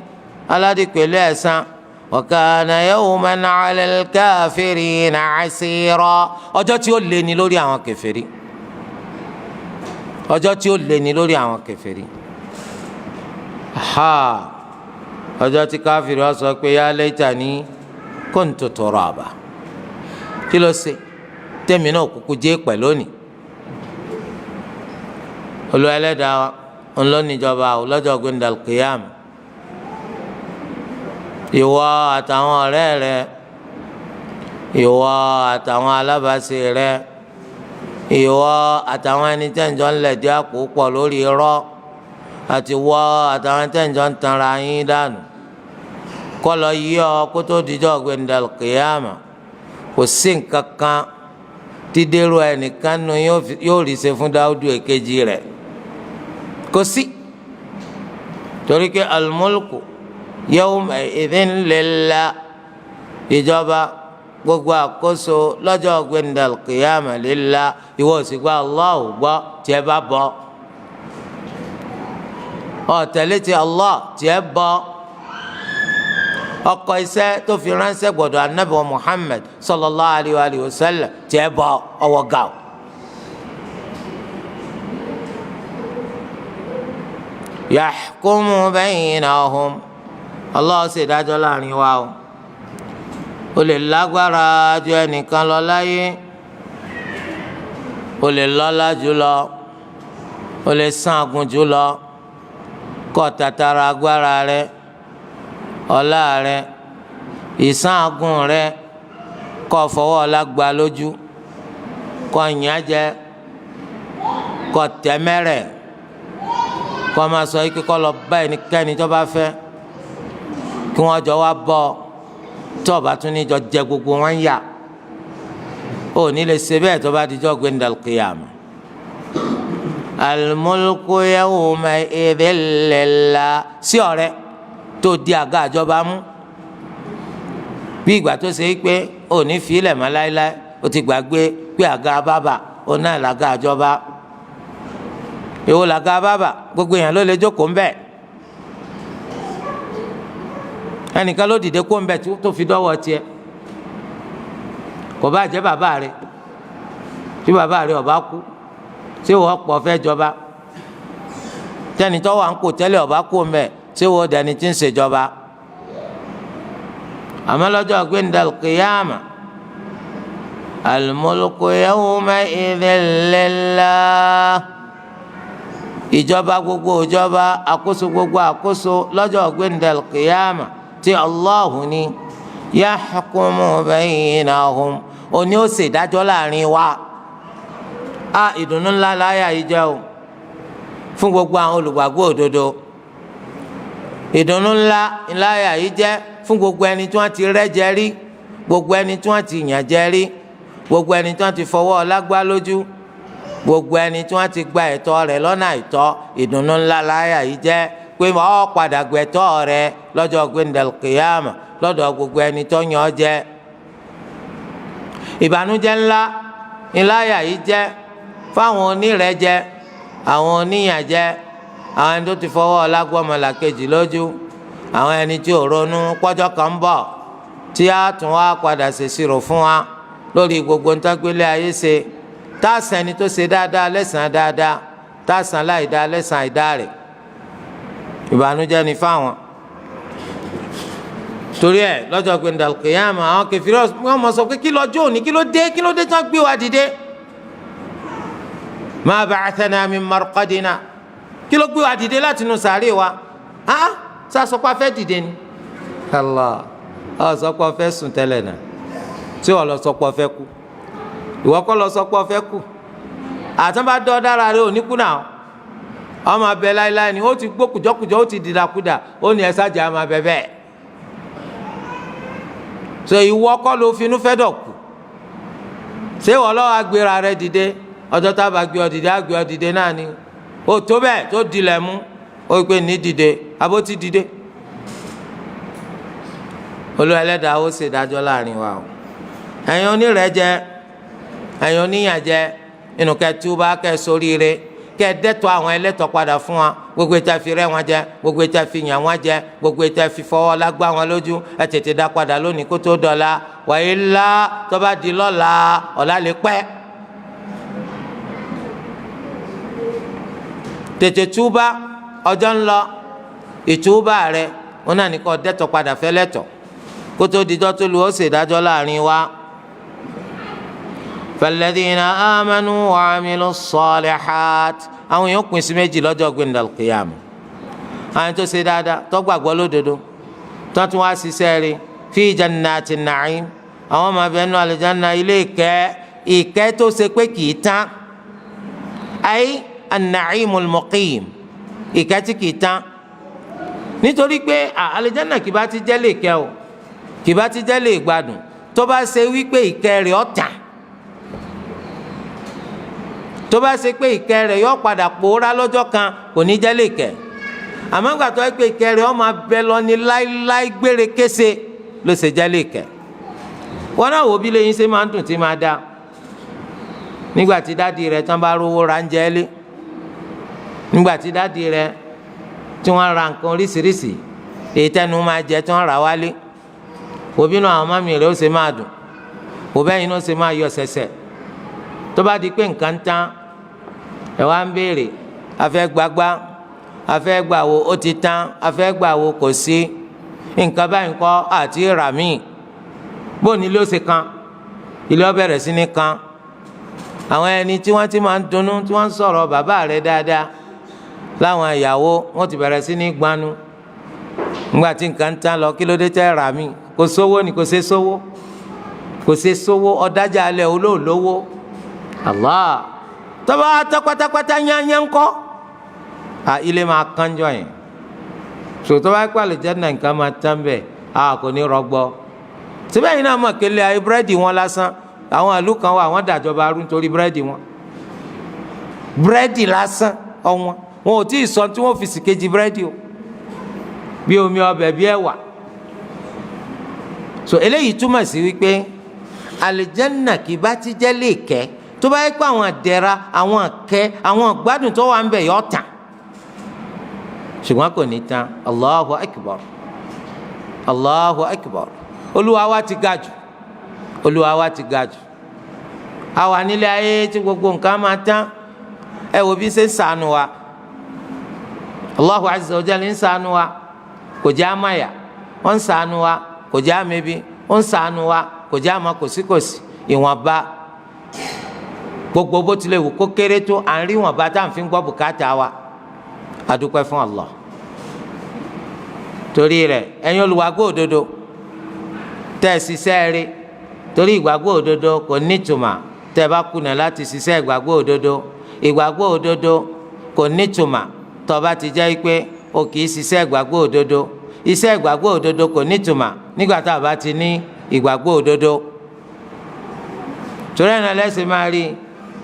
aládìpẹ̀lú ẹ̀san. Wa kana yawman 'ala al-kafirina 'asira. Ọjọ́ tí ó lé ní lórí àwọn kèfèrí, ọjọ́ tí ó lé ní lórí àwọn kèfèrí. Ha, ọjọ́ tí káfíìrì ó sọ pé ya laytani kuntu turaba. Kí ló ṣe tẹ́mi náà kúkú jẹ́ pẹ̀ lónìí? Olúwa Ẹlẹ́dàá ńlọ́nìjọba lọ́jọ́ gbẹ̀ndàl qiyam. Ìwọ àtàwọn ọ̀rẹ́ rẹ, ìwọ àtàwọn alábàáṣe rẹ, ìwọ àtàwọn ẹni tẹ́ǹjọ́ ń lẹ̀dí àpò pọ̀ lórí irọ́, àti wọ àtàwọn tẹ́ǹjọ́ ń tanra yín dànù, kọ́ lọ yí ọ kó tó dijọ́ gbẹ̀ndàl qiyam. Kò sí nǹkan kan tí dérò ẹnìkan nu yóò rí ṣe fún Dáúdù èkejì rẹ̀, kò sí. Torí pé al-mulku yawma'idhin lillah, ìjọba gbogbo àkóso lọ́jọ́ gbẹ̀ndàl qiyama lillah. Ìwọ sì gba Allah gbọ́, tiẹ̀ bá bọ̀ ọ tẹ̀lé ti Allah, tiẹ̀ bọ̀. Ọkọ̀ iṣẹ́ tó fi ránṣẹ́ gbọ́dọ̀ anabi Muhammad sallallahu alayhi wa sallam, tiẹ̀ bọ̀ ọwọ́ gàù. Yahkumu baynahum. Allah ṣe ìdájọ́ láàrin wa o. O lè lágbára ju ẹnìkan lọ láyé, o lè lọ́lá jù lọ, o lè sàngùn jù lọ, kọ́ tàtàrà agbára rẹ, ọlá rẹ, ìsàngùn rẹ, kọ́ fọwọ́ ọlá gba lójú, kọ́ yàn jẹ, kọ́ tẹ́mẹ́rẹ̀, kọ́ máa sọ yìí kọ́ lọ bá ẹnikẹ́ni tó bá fẹ́ kí wọ́n jọ wá bọ́ tó bá tún níjọ jẹ gbogbo wọn yà. Ó ní lè ṣe bẹ́ẹ̀ tó bá dijọ́ gbẹ̀ndàl qiyama. Al-mulku yawma'idhin lillah. Sí ọ̀rẹ́ tó di àga àjọba mú bí ìgbà tó ṣe é pé ó ní fi ilẹ̀ mọ́ láéláé, ó ti gbàgbé pé àga bàbà ó náà làga àjọba. Èwo làga bàbà? Gbogbo èèyàn ló lè jókòó ńbẹ̀. Ẹnìkan ló dìde kó ńbẹ̀ tó fi dọ́wọ́ tiẹ̀. Kò bá jẹ́ bàbá rẹ̀, tí bàbá rẹ̀ ọba kú, ṣé wọ́n pọ̀ fẹ́ jọba? Tẹ́ni tó wà ń kó tẹ́lẹ̀ ọba kó ńbẹ̀, ṣé wọ́n dẹni tí ń ṣèjọba? Àmọ́ lọ́jọ́ gbẹ̀ndàl qiyama, al-mulku yawma'idhin lillah. Ìjọba gbogbo ìjọba, àkóso gbogbo àkóso lọ́jọ́ gbẹ̀ndàl qiyama tí Allahu ní, yahkumu baynahum, òní ó ṣe ìdájọ́ láàrin wa. A ìdùnnú ńlá láyà yìí jẹ́ o fún gbogbo àwọn olùgbàgbọ́ òdodo. Ìdùnnú ńlá láyà yìí jẹ́ fún gbogbo ẹni tí wọ́n ti rẹ́ jẹ rí, gbogbo ẹni tí wọ́n ti yàn jẹ rí, gbogbo ẹni tí wọ́n ti fọwọ́ ọlá gbá lójú, gbogbo ẹni tí wọ́n ti gba ẹ̀tọ́ rẹ̀ lọ́nà àìtọ́. Ìdùnnú ńlá láyà yìí jẹ́ pé ó padà gbẹ̀tọ́ rẹ̀ lọ́jọ́ gbẹ̀ndẹ̀l kìyàmà lọ́dọ̀ gbogbo ẹni tó yàn ọ́ jẹ. Ìbànújẹ́ ńlá ńláyà yìí jẹ́ Fáwọn onírẹ̀jẹ, àwọn oníyànjẹ, àwọn ẹni tó ti fọwọ́ ọlágbọ́mọlàkejì lójú, àwọn ẹni tí ò ronú pọ́jọ́ kan ń bọ̀ tí a tún wá padà ṣèṣirò fún wa lórí gbogbo ntọ́gbélé ayé ṣe, tá a san ẹni tó ṣe dáadáa lẹ́sàn-án dáadáa, tá a san láìdáa lẹ́sàn-án àìdáa rẹ̀. Ìbànújẹ́ ni fáwọn. Torí ẹ lọ́jọ́ gbẹndàlùkìyàmù, àwọn kẹfìrí wọn mọ sọ pé kí lọ́jọ́ òní, kí ló dé, kí ló dé tí wọ́n gbé wa dìde? Ma ba'athana min marqadina, kí ló gbé wa dìde láti inú sàárè wa? Ah, sàsọpọ̀ afẹ́ dìde ni. Allah, ọ sọpọ̀ fẹ́ sùn tẹ́lẹ̀ náà, tí wọ́n lọ sọpọ̀ fẹ́ kú, ìwọ kọ́ lọ sọpọ̀ fẹ́ kú. Àtúnbà dọ́ dára rẹ òní kú náà, ọmọ abẹ láéláé ni. Ó ti gbó kùjọkùjọ, ó ti dìdàkudà, ó ní ẹsàjà ọmọ abẹ bẹ́ẹ̀. So ìwọ kọ́ ló finú fẹ́ dọ̀ kù? Ṣé ìwọ lọ́wọ́ agbéra rẹ dìde? Ọjọ́ tá a bá gbé ọ dìde, á gbé ọ dìde náà ni. Ó tó bẹ́ẹ̀ tó dilẹ̀ mú, ó gbé ní dìde, abó ti dìde. Olúwa Ẹlẹ́dàá ó ṣèdájọ́ láàrin wa o. Ẹ̀yin onírẹ̀jẹ, ẹ̀yin oníyànjẹ, inú kẹ́ túbá, kẹ́ ṣoríire, kẹ́ dẹ́tọ̀ àwọn ẹlẹ́tọ̀ padà fún wa. Gbogbo ìta fi rẹ́ wọn jẹ, gbogbo ìta fi yàn wọn jẹ, gbogbo ìta fi fọwọ́ lágbá wọn lójú, ẹ tètè dá padà lónìí kó tó dọ̀la. Wàyí ńlá, tó bá di lọ́la, ọ̀la lè pẹ́. Tètè túbá, ọjọ́ ń lọ. Ìtúbà rẹ wọn náà ní kó dẹ́tọ̀ padà fẹ́ lẹ́tọ̀ kó tó dijọ́ tó lu ó ṣèdájọ́ láàrin wa. Falladhina amanu wa amilu salihat, àwọn èèyàn pín sí méjì lọ́jọ́ gbẹ̀ndàl qiyam. Àwọn tó ṣe dáadáa, tó gbàgbọ́ lódodo, tó tún wá ṣiṣẹ́ rí, fi jannati na'im, àwọn máa bẹ nínú àlùjánnà, ilé ìkẹ́, ìkẹ́ tó ṣe pé kì í tán, ayé an-na'imul muqim, ìkẹ́ tí kì í tán. Nítorí pé àlùjánnà kì bá ti jẹ́ lè kẹ́ o, kì bá ti jẹ́ lè gbádùn, tó bá ṣe wípé ìkẹ́ rẹ̀ ó tán, tó bá ṣe pé ìkẹ́ rẹ̀ yọ padà pòórá lọ́jọ́ kan, kò ní jẹ́ lè kẹ́. Àmọ́ ìgbà tó yẹ pé ìkẹ́ rẹ̀ ó máa bẹ lọ ní láíláí gbére kése ló ṣe jẹ́ lè kẹ́. Wọn náà wò bí lẹ́yìn ṣe máa ń dùn tí máa dá nígbà tí dáàdi rẹ̀ tán bá rówó ra ń jẹ́ lé, nígbà tí dáàdi rẹ̀ tí wọ́n ra nǹkan oríṣiríṣi èyí tẹnu máa jẹ tí wọ́n rà wálé, wò bínú àwọn mọ́mì rẹ̀ ó ṣe máa dùn, wò bẹ́yìn náà ó ṣe máa yọ ṣẹ̀ṣẹ̀. Tó bá di pé nǹkan tán, ẹ wá ń béèrè, afẹ́ gbagbá, afẹ́ gbàwo, ó ti tán, afẹ́ gbàwo, kò sí nǹkan báyìí ńkọ́ àti rà míì. Bóun ilé ó ṣe kan, ilé ó bẹ̀rẹ̀ sí ní kan. Àwọn ẹni tí wọ́n ti máa ń dunnú, tí wọ́n ń sọ̀rọ̀ bàbá rẹ̀ dáadáa láwọn ìyàwó, wọ́n ti bẹ̀rẹ̀ sí ní gbanu nígbà tí nǹkan ń tán lọ. Kí ló dé tẹ́ rà míì? Kò sówó ni, kò ṣe sówó, kò ṣe sówó, ọ̀dájà alẹ́ olóòlówó. Allah, tọ́ba tọ́ pátápátá yányá ńkọ́, à ilé máa kánjọ yẹn. So tọ́ba kó àlùjánnà nǹkan máa tán bẹ́ẹ̀, a kò ní rọgbọ. Síbẹ̀ yìí náà mọ̀ kele ayé búrẹ́dì wọn lásán, àwọn ìlú kan wà, wọ́n dàjọba arú nítorí búrẹ́dì wọn. Búrẹ́dì lásán ọ̀wọ́n, wọn ò tí ì sọ tí wọ́n fi sìkejì búrẹ́dì o, bí omi ọbẹ̀, bí ẹ̀wà. So eléyìí túmọ̀ sí wípé àlùjánnà kì bá ti jẹ́ lè kẹ́, tó bá yẹ pé àwọn àdẹ̀ra, àwọn àkẹ́, àwọn àgbádùn tó wà ń bẹ̀ yọ tán, ṣùgbọ́n kò ní tán. Allahu akbar, Allahu akbar. Olúwa wa ti ga jù, Olúwa wa ti ga jù. Àwa nílé ayé tí gbogbo nǹkan máa tán, ẹ wo bí ṣe ń ṣàánú wa. Allahu azza wa jalla ń ṣàánú wa, kò jẹ́ àmàyà, ó ń ṣàánú wa, kò jẹ́ àmẹ́bí, ó ń ṣàánú wa, kò jẹ́ àmà kòsíkòsí. Ìwọ̀nba gbogbo bó tilẹ̀ wù kó kéré tó, à ń rí ìwọ̀nba tá à ń fi gbọ́ bùkátà wa. A dúpẹ́ fún Allah. Torí rẹ̀, ẹ̀yin olùwàgbọ́ òdodo, tẹ́ ẹ ṣiṣẹ́ rí, torí ìgbàgbọ́ òdodo kò nítumọ̀ tẹ́ ẹ bá kùnà láti ṣiṣẹ́ ìgbàgbọ́ òdodo. Ìgbàgbọ́ òdodo kò nítumọ̀ tó bá ti jẹ́ pé o kì í ṣiṣẹ́ ìgbàgbọ́ òdodo. Iṣẹ́ ìgbàgbọ́ òdodo kò nítumọ̀ nígbà tá a bá ti ní ìgbàgbọ́ òdodo. Torí ẹ̀ náà lẹ́sìn máa rí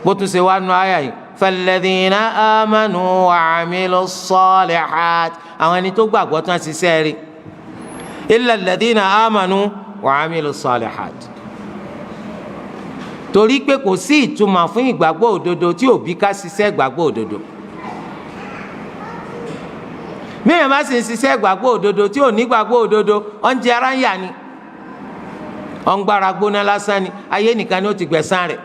bó tún ṣe wá nu àyà yìí, falladhina amanu wa amilu salihat, àwọn ẹni tó gbàgbọ́ tán ṣiṣẹ́ rí, illa alladhina amanu wa amilu salihat. Torí pé kò sí ìtumọ̀ fún ìgbàgbọ́ òdodo tí òbí ká ṣiṣẹ́ ìgbàgbọ́ òdodo. Míyàn bá sì ń ṣiṣẹ́ ìgbàgbọ́ òdodo tí ò ní gbàgbọ́ òdodo, ó ń jẹ ara ń yà ni, ó ń gbára gbóná lásán ni, ayé nìkan ni ó ti gbẹ̀san rẹ̀.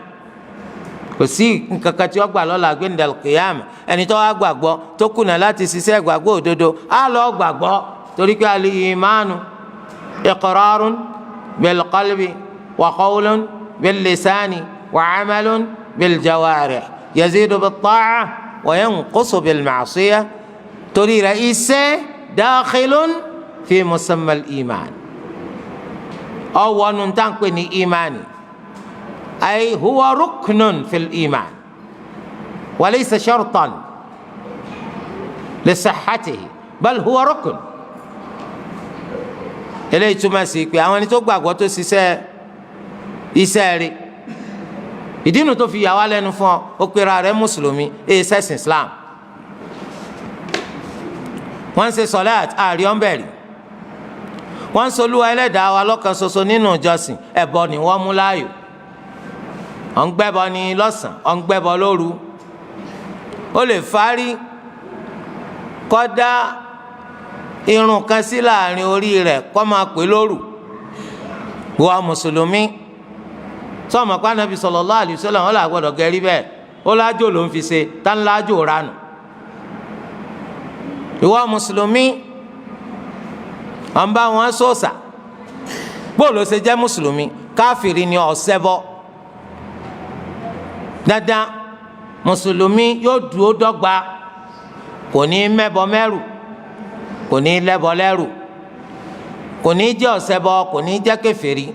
Kò sí nǹkan kan tí ó gbà lọ́la gbẹ̀ndàl kìyàmù. Ẹni tó wá gbàgbọ́ tó kùnà láti ṣiṣẹ́ ìgbàgbọ́ òdodo á lọ gbàgbọ́, torí pé al-imanu iqrarun bil-qalbi wa qawlun bil-lisani wa amalun bil-jawarih yazidu bit-ta'ah wa yanqusu bil-ma'siyah. Torí rẹ̀ iṣẹ́ dakhilun fi musamma al-iman, ọwọ́ nu tá à ń pè ní imani, ay huwa ruknun fil iman wa laysa shartan li sihhatihi bal huwa rukn. Eléyìí túmọ̀ sí pé àwọn ẹni tó gbàgbọ́ tó ṣiṣẹ́ iṣẹ́ rí, ìdí nu tó fi yà wá lẹ́nu fún ọ, ó pera rẹ̀ mùsùlùmí, èyí ṣẹ̀sìn Islam. Wọ́n ń ṣe sọ̀láàt, àárí ọ̀nbẹ̀rì, wọ́n ń solúwa ẹlẹ́dàá wa lọ́kan ṣoṣo nínú ìjọsìn, ẹbọ ni wọ́n mú láàyò. Ọ̀ ń gbẹ́bọ ní lọ́sàn, ọ̀ ń gbẹ́bọ lóru. Ó lè fárí kọ́dá irun kan sí láàrin orí rẹ̀ kó máa pè lóru. Wọ́n mùsùlùmí sọ́ọ̀mù pa Ànábì sallallahu alaihi wasallam, ó là gbọ́dọ̀ gẹ̀rí bẹ́ẹ̀, ó lájò ló ń fi ṣe tá ń lájò ranù. Ìwọ mùsùlùmí, ọ̀n bá wọn sọ̀sà, bóòlù ṣe jẹ́ mùsùlùmí? Káfìrí ni, ọ̀sẹ̀ bọ́ dandan. Mùsùlùmí yóò dúró dọ́gba, kò ní mẹ́bọ mẹ́rù, kò ní lẹ́bọ lẹ́rù, kò ní jẹ́ ọ̀sẹ̀bọ, kò ní jẹ́ kèfèrí.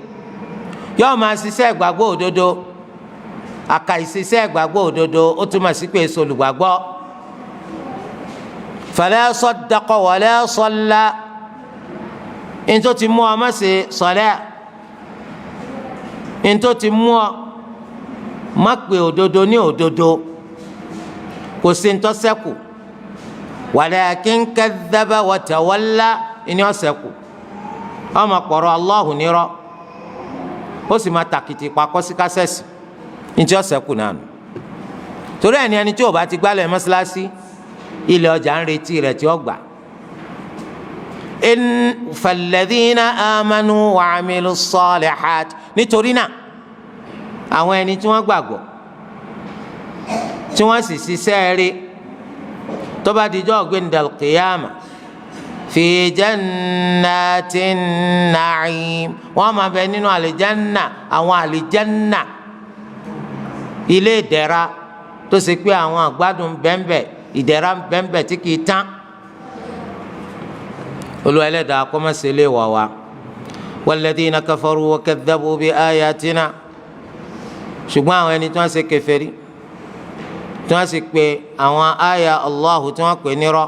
Yóò máa ṣiṣẹ́ ìgbàgbọ́ òdodo. Àkàìṣiṣẹ́ ìgbàgbọ́ òdodo, ó túmọ̀ sí pé èso olùgbàgbọ́. Fala saddaqa wala salla, ntó ti mú ọ má ṣe sọlẹ́, ntó ti mú ọ má pè òdodo ní òdodo, kò sí ntọ́ sẹ́kù. Walakin kadhaba wa tawalla, ìní ọ̀sẹ̀kù, ọmọ kpọ̀rọ̀ Allahu nírọ́, ó sì máa tàkìtì pakọ́ sí kásẹ̀sì ntí ọ̀sẹ̀kù náà nù. Torí ẹni tí ó bá ti gbálẹ̀ mọ́sálásí, ilẹ̀ ọjà ń retí rẹ̀ tí ó gbà. In falladhina amanu wa amilu salihat, nítorí náà àwọn ẹni tí wọ́n gbàgbọ́ tí wọ́n sì ṣiṣẹ́ rí, tó bá dijọ́ gbẹ̀ndàl qiyama, fi jannatin na'im, wọ́n máa bẹ nínú àlìjánná, àwọn àlìjánná, ilé ìdẹ̀ra tó ṣe pé àwọn àgbádùn bẹ́ńbẹ́, ìdẹ̀ra bẹ́ńbẹ́ tí kìí tán. Olúwa ẹlẹ́dàá kó má ṣe lè wà wá. Walladhina kafaru wa kadhabu bi ayatina, ṣùgbọ́n àwọn ẹni tí wọ́n ṣe kèfèrí, tí wọ́n sì pe àwọn àyà Allahu tí wọ́n pè nírọ́,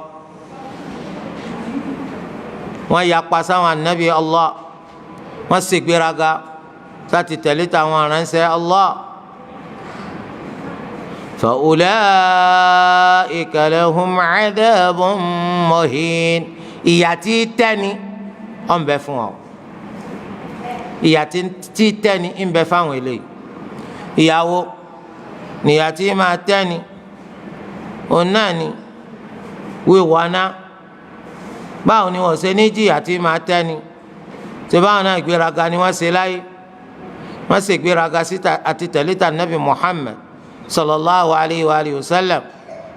wọ́n yapa sáwọn anabi Allah, wọ́n sì gbéraga láti tẹ̀lé tàwọn aránṣẹ́ Allah. Fa ulaika lahum adhabun muhin, ìyà tí tẹ́ni ó ń bẹ fún ọ, ìyà tí tẹ́ni ń bẹ fáwọn eléyìí. Ìyàwó níyà tí máa tẹ́ni, òun náà ni wíwọ́ná. Báwo ni wọ́n ṣe ní jìyà tí máa tẹ́ni? Ṣé báwọn náà gbéraga ni wọ́n ṣe láyé? Wọ́n ṣe gbéraga síta àti tẹ̀lé nabi Muhammad sallallahu alayhi wa alihi wa sallam.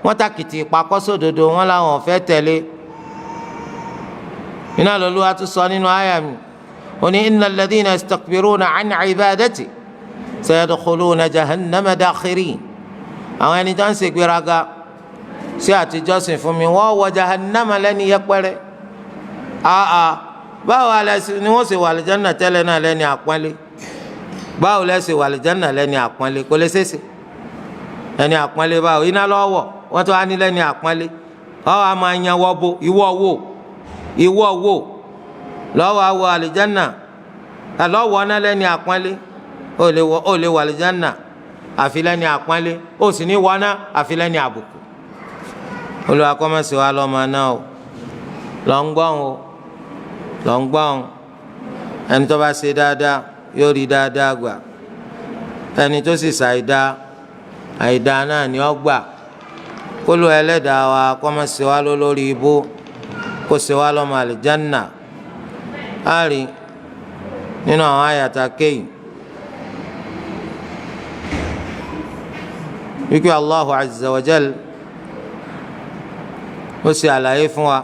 Wọ́n tàkìtì ìpàkọ́sódodo wọn làwọn fẹ́ tẹ̀lé. Iná lọ́lúwa tún sọ nínú àyà mi, ó ní innal ladhina yastakbiruna an ibadati sayadkhuluna jahannama dakhirin. Àwọn ẹni tó ń ṣe gbéraga sí àtijọ́sìn fún mi, wọ́n wọ jahannama lẹ́ni yẹpẹrẹ. Àà, báwo ni wọ́n ṣe wà àlùjánnà tẹ́lẹ̀ náà lẹ́ni àpọ́nlé? Báwo lẹ́ ṣe wà àlùjánnà lẹ́ni àpọ́nlé? Kò lè ṣeéṣe. Lẹ́ni àpọ́nlé báwo? Iná lọ́wọ́ wọ́n tó wá ní lẹ́ni àpọ́nlé. Ọ̀ wá máa yan wọ́ bo ìwọ wò, ìwọ wò lọ́wọ́ àwọ̀ àlùjánnà lọ́wọ́ náà lẹ́ni àpọ́nlé. Ó lè wọ, ó lè wọ àlùjánnà àfi lẹ́ni àpọ́nlé, ó sì ní wọná àfi lẹ́ni àbùkù. Olúwa kó má ṣe wá lọ́mọ náà o. Lọ́ ń gbọ́n o, lọ́ ń gbọ́n. Ẹni tó bá ṣe dáadáa yóò rí dáadáa gbà. Ẹni tó sì ṣàìdá, àìdá náà ni ó gbà. Kólú ẹlẹ́dàá wa kó má ṣe wá lórí ibú, kó ṣe wá lọ́mọ àlìjánà. Á rí nínú àwọn àyàtà kéyì wípé Allahu azza wa jal ó ṣe àlàyé fún wa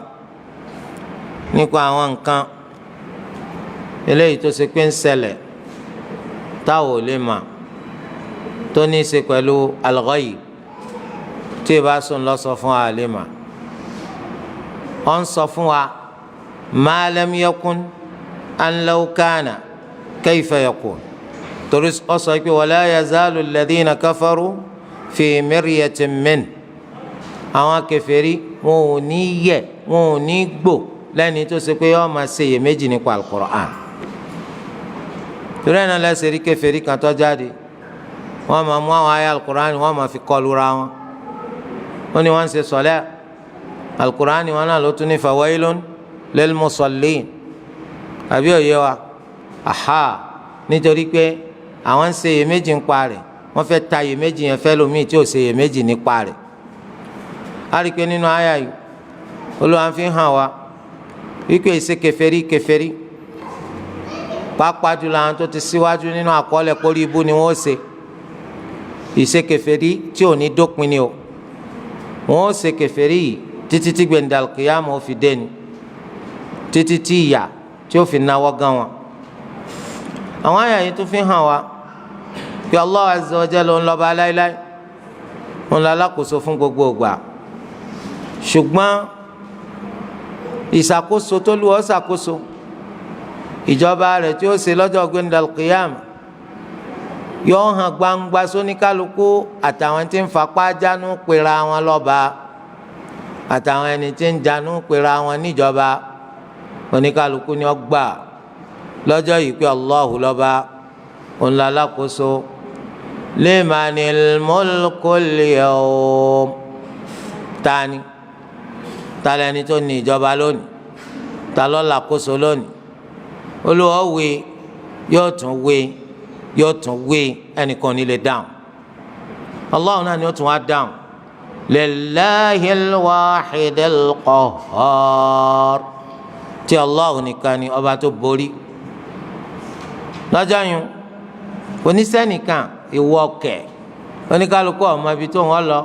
nípa àwọn nǹkan eléyìí tó ṣe pé ń ṣẹlẹ̀ táwọn ò lè mà, tó ní í ṣe pẹ̀lú al-ghayb, tí ìbá sùn lọ sọ fún wa lè mà. Ó ń sọ fún wa ma lam yakun an law kana kayfa yakun, torí ó sọ pé wala yazalu alladhina kafaru fi miryatin min. Àwọn kèfèrí wọn ò ní yẹ̀, wọn ò ní gbò lẹ́ni tó ṣe pé yọ́ọ́ máa ṣe iyèméjì nípa al-Qur'an. Torí ẹ̀ náà lẹ́sẹ̀ rí kèfèrí kan tó jáde, wọ́n máa mú àwọn ayé al-Qur'an, wọ́n máa fi kọlu ra wọn. Wọ́n ní wọ́n ń ṣe sọ̀lẹ́ al-Qur'an, wọn náà ló tún ní fawailun lil musallin, àbí òye wa? Aha, nítorí pé àwọn ń ṣe iyèméjì nípa rẹ̀, wọ́n fẹ́ ta iyèméjì yẹn fẹ́ lómi tí ò ṣe iyèméjì nípa rẹ̀. A rí i pé nínú àyà yìí, Olúwa fi hàn wá wípé ìṣe kèfèrí kèfèrí, pàápàá jùlọ àwọn tó ti síwájú nínú àkọọ́lẹ̀ kórí ibú ni wọ́n ṣe. Ìṣe kèfèrí tí ò ní dópin ni o. Wọ́n ṣe kèfèrí yìí títí tí gbẹ̀ndàkìyàmù ó fi dé ni, títí tí ìyà tí ó fi náwó gan wọn. Àwọn àyà yìí tó fi hàn wá pé Allah azza wa jalla ń lọ́ba láíláí, ń lọ alákòóso fún gbogbo ìgbà. Ṣùgbọ́n ìṣàkóso tó lù ọ́ ṣàkóso ìjọba rẹ̀ tí ó ṣe lọ́jọ́ gbẹ̀ndàkìyàmù yóò hàn gbangba sóníkálukú, àtàwọn tí ń fapá jánu pera wọn lọ́ba, àtàwọn ẹni tí ń jánu pera wọn níjọba. Oníkálukú ni ó gbà lọ́jọ́ yìí pé Allahu lọ́ba, òun la lákòóso. Limanil mulkul yawm, tani talẹ́ni tó ní ìjọba lónìí, ta ló lákòóso lónìí? Olúwa wí, yóò tún wí, yóò tún wí, ẹnìkan ní lè dáhùn. Allah náà ni ó tún wá dáhùn. Lillahil wahidil qahhar, tí Allah nìkan ni ọba tó borí. Lọ́jọ́ yìí onísẹ́nìkan ìwọ kẹ̀, oníkálukú ọmọ ibi tó wọ́n lọ,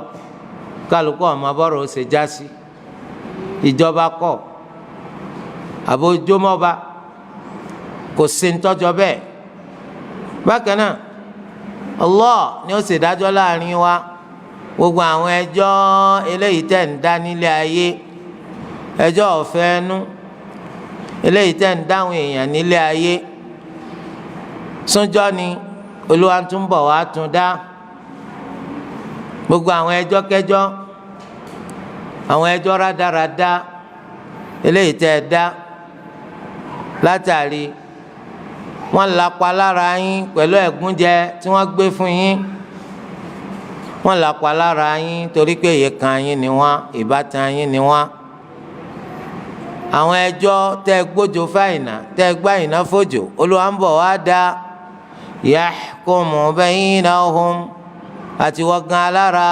kálukú ọmọ bọ́rọ̀ ó ṣe já sí. Ìjọba kọ̀ àbójúmọ́ba kò sí ntọ́jọ́ bẹ́ẹ̀. Bákan náà Allah ni ó ṣèdájọ́ láàrin wa. Gbogbo àwọn ẹjọ́ eléyìí tẹ̀ ń dá nílé ayé, ẹjọ́ ọ̀fẹ́ ẹnu eléyìí tẹ̀ ń dáhùn èèyàn nílé ayé, súnjọ́ ni Olúwa tún bọ̀ wá tún dá. Gbogbo àwọn ẹjọ́ kẹjọ́, àwọn ẹjọ́ rádaràda eléyìí tẹ̀ dá látàrí wọ́n lapa lára yín pẹ̀lú ẹ̀gúnjẹ tí wọ́n gbé fún yín, wọ́n lapa lára yín torí pé ìyẹ̀kan yín ni wọ́n, ìbátan yín ni wọ́n. Àwọn ẹjọ́ tẹ́ gbójo fáìnà, tẹ́ gbáyìnà fòjò, Olúwa ń bọ̀ wá dá. Yahkumu baynahum, àti wọ́n gan alára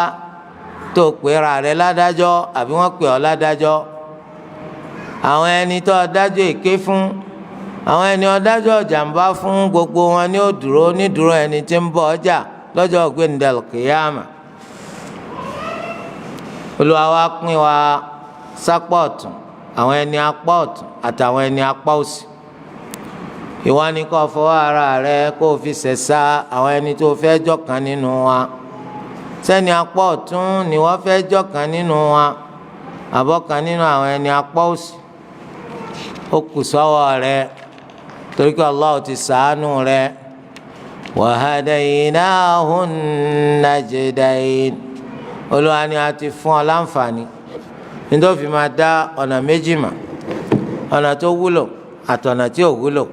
tó pera rẹ̀ ládájọ́ àbí wọ́n pè ọ́ ládájọ́. Àwọn ẹni tó dájọ́ èké fún, àwọn ẹni ọ̀dájọ́ jàǹbá fún, gbogbo wọn ní ó dúró nídúró ẹni tí ń bọ̀ ọjà lọ́jọ́ gbẹ̀ndẹ̀l kìyàmà. Olúwa wa pín wa sápọ̀ ọ̀tún, àwọn ẹni apá ọ̀tún àtàwọn ẹni apá òsì. Ìwọ ni kó fọwọ́ ara rẹ kó fi ṣẹ̀ṣà àwọn ẹni tó fẹ́ jọ̀kan nínú wa. Sẹ́ni apá ọ̀tún ni wọ́n fẹ́ jọ̀kan nínú wa, àbọ̀kan nínú àwọn ẹni apá òsì. Ó kù sọ́wọ́ rẹ, torí pé Allah ti ṣàánú rẹ. Wa hadaynahun najdayn, Olúwa ni a ti fún ọ láǹfààní nítorí fi máa dá ọ̀nà méjì mà, ọ̀nà tó wúlò àtọ̀nà tí ò wúlò,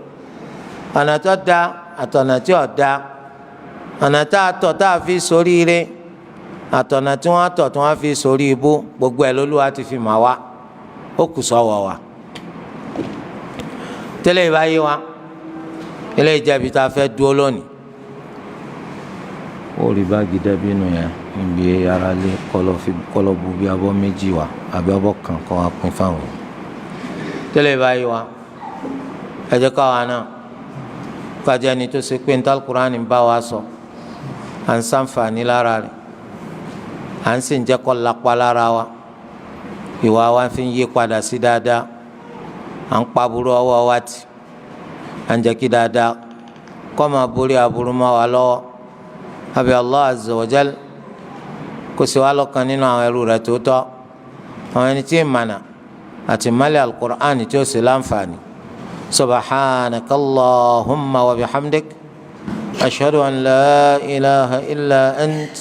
ọ̀nà tó da àtọ̀nà tí ò da, ọ̀nà tá a tọ̀ tá a fi ṣoríire àtọ̀nà tí wọ́n tọ̀ tí wọ́n fi ṣorí ibú. Gbogbo ẹ̀ lÓlúwa ti fi mà wá, ó kù sọ́wọ́ wa. Tẹ́lẹ̀ ìbáyé wa, ilé ìjẹ́bi tá a fẹ́ dúró lónìí. Ó rí báàgì dàbínù yẹn níbi ara lé, kọlọ bu bí abọ́ méjì wá àbí abọ́ kan kọ́ wa pín fáwọn. Tẹ́lẹ̀ báyìí wa, ẹ jẹ́ káwa náà kájá ẹni tó ṣe pé níta Al-Qur'ani bá wa sọ, à ń ṣàǹfààní lára rẹ̀, à ń sì ń jẹ́ kó lápá lára wa, ìwà wa fi ń yí padà sí dáadáa, à ń pa aburú ọwọ́ wa tì, à ń jẹ́ kí dáadáa kó máa borí aburú mọ́ wa lọ́wọ́. Àbí Allah azza wa jal kó ṣe wá lọ́kàn nínú àwọn ẹrú rẹ̀ tó tọ́, àwọn ẹni tí ì mànà àti mali al-Qur'an tí ó sì láǹfààní. Subhanaka Allahumma wa bihamdik, ashhadu an la ilaha illa ant,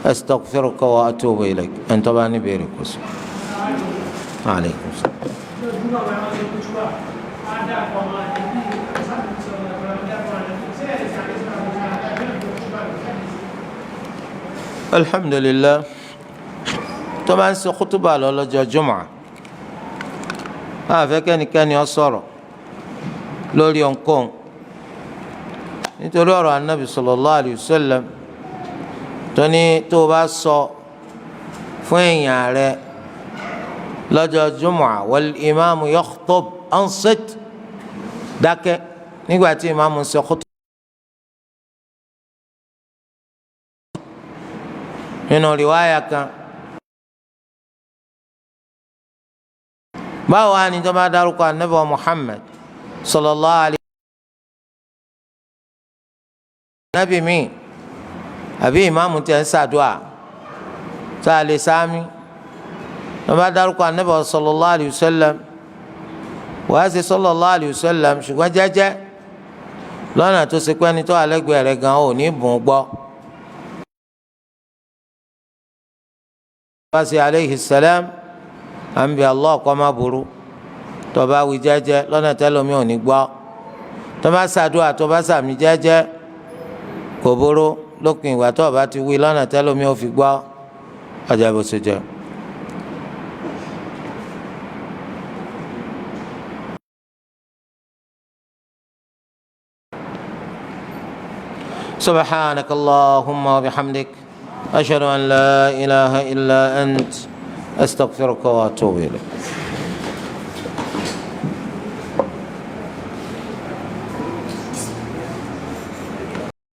astaghfiruka wa atubu ilayk. Ẹn tó bá ní béèrè kó sọ. Aleykum salaam. Alhamdulillah, tó bá ń ṣe kútúbà lọ lọ́jọ́ jùmọ̀, àfẹ́ kẹ́nikẹ́ni ó sọ̀rọ̀ lórí ohunkóhun, nítorí ọ̀rọ̀ anabi sallallahu alayhi wa sallam tó ní, tó o bá sọ fún èèyàn rẹ lọ́jọ́ jùmọ̀ wal imamu yakhtub, ansit, dákẹ́ nígbà tí ìmáàmù ń ṣe kútúbà. Nínú riwaya kan, báwo wá ní tó bá dárúkọ anabi wa Muhammad sallallahu alayhi anabi mi àbí ìmáàmù tẹ̀ ń ṣàdúà tá a lè sáámi? Tó bá dárúkọ anabi sallallahu alayhi wa sallam, wàá ṣe sallallahu alayhi wa sallam, ṣùgbọ́n jẹ́jẹ́, lọ́nà tó ṣe pé ẹni tó àlẹ́gbẹ̀ẹ́ rẹ̀ gan ò ní bùn gbọ́. Bá ṣe aleyhi salam, à ń bẹ Allah kó má burú, tó bá wí jẹ́jẹ́ lọ́nà tẹ́lómi ò ní gbọ́. Tó bá ṣàdúrà, tó bá sàmì jẹ́jẹ́, kò burú, lópin ìgbà tó bá ti wí lọ́nà tẹ́lómi ò fi gbọ́. Ọjà bó ṣe jẹ́. سبحانك اللهم وبحمدك، أشهد أن لا إله إلا أنت، أستغفرك وأتوب إليك.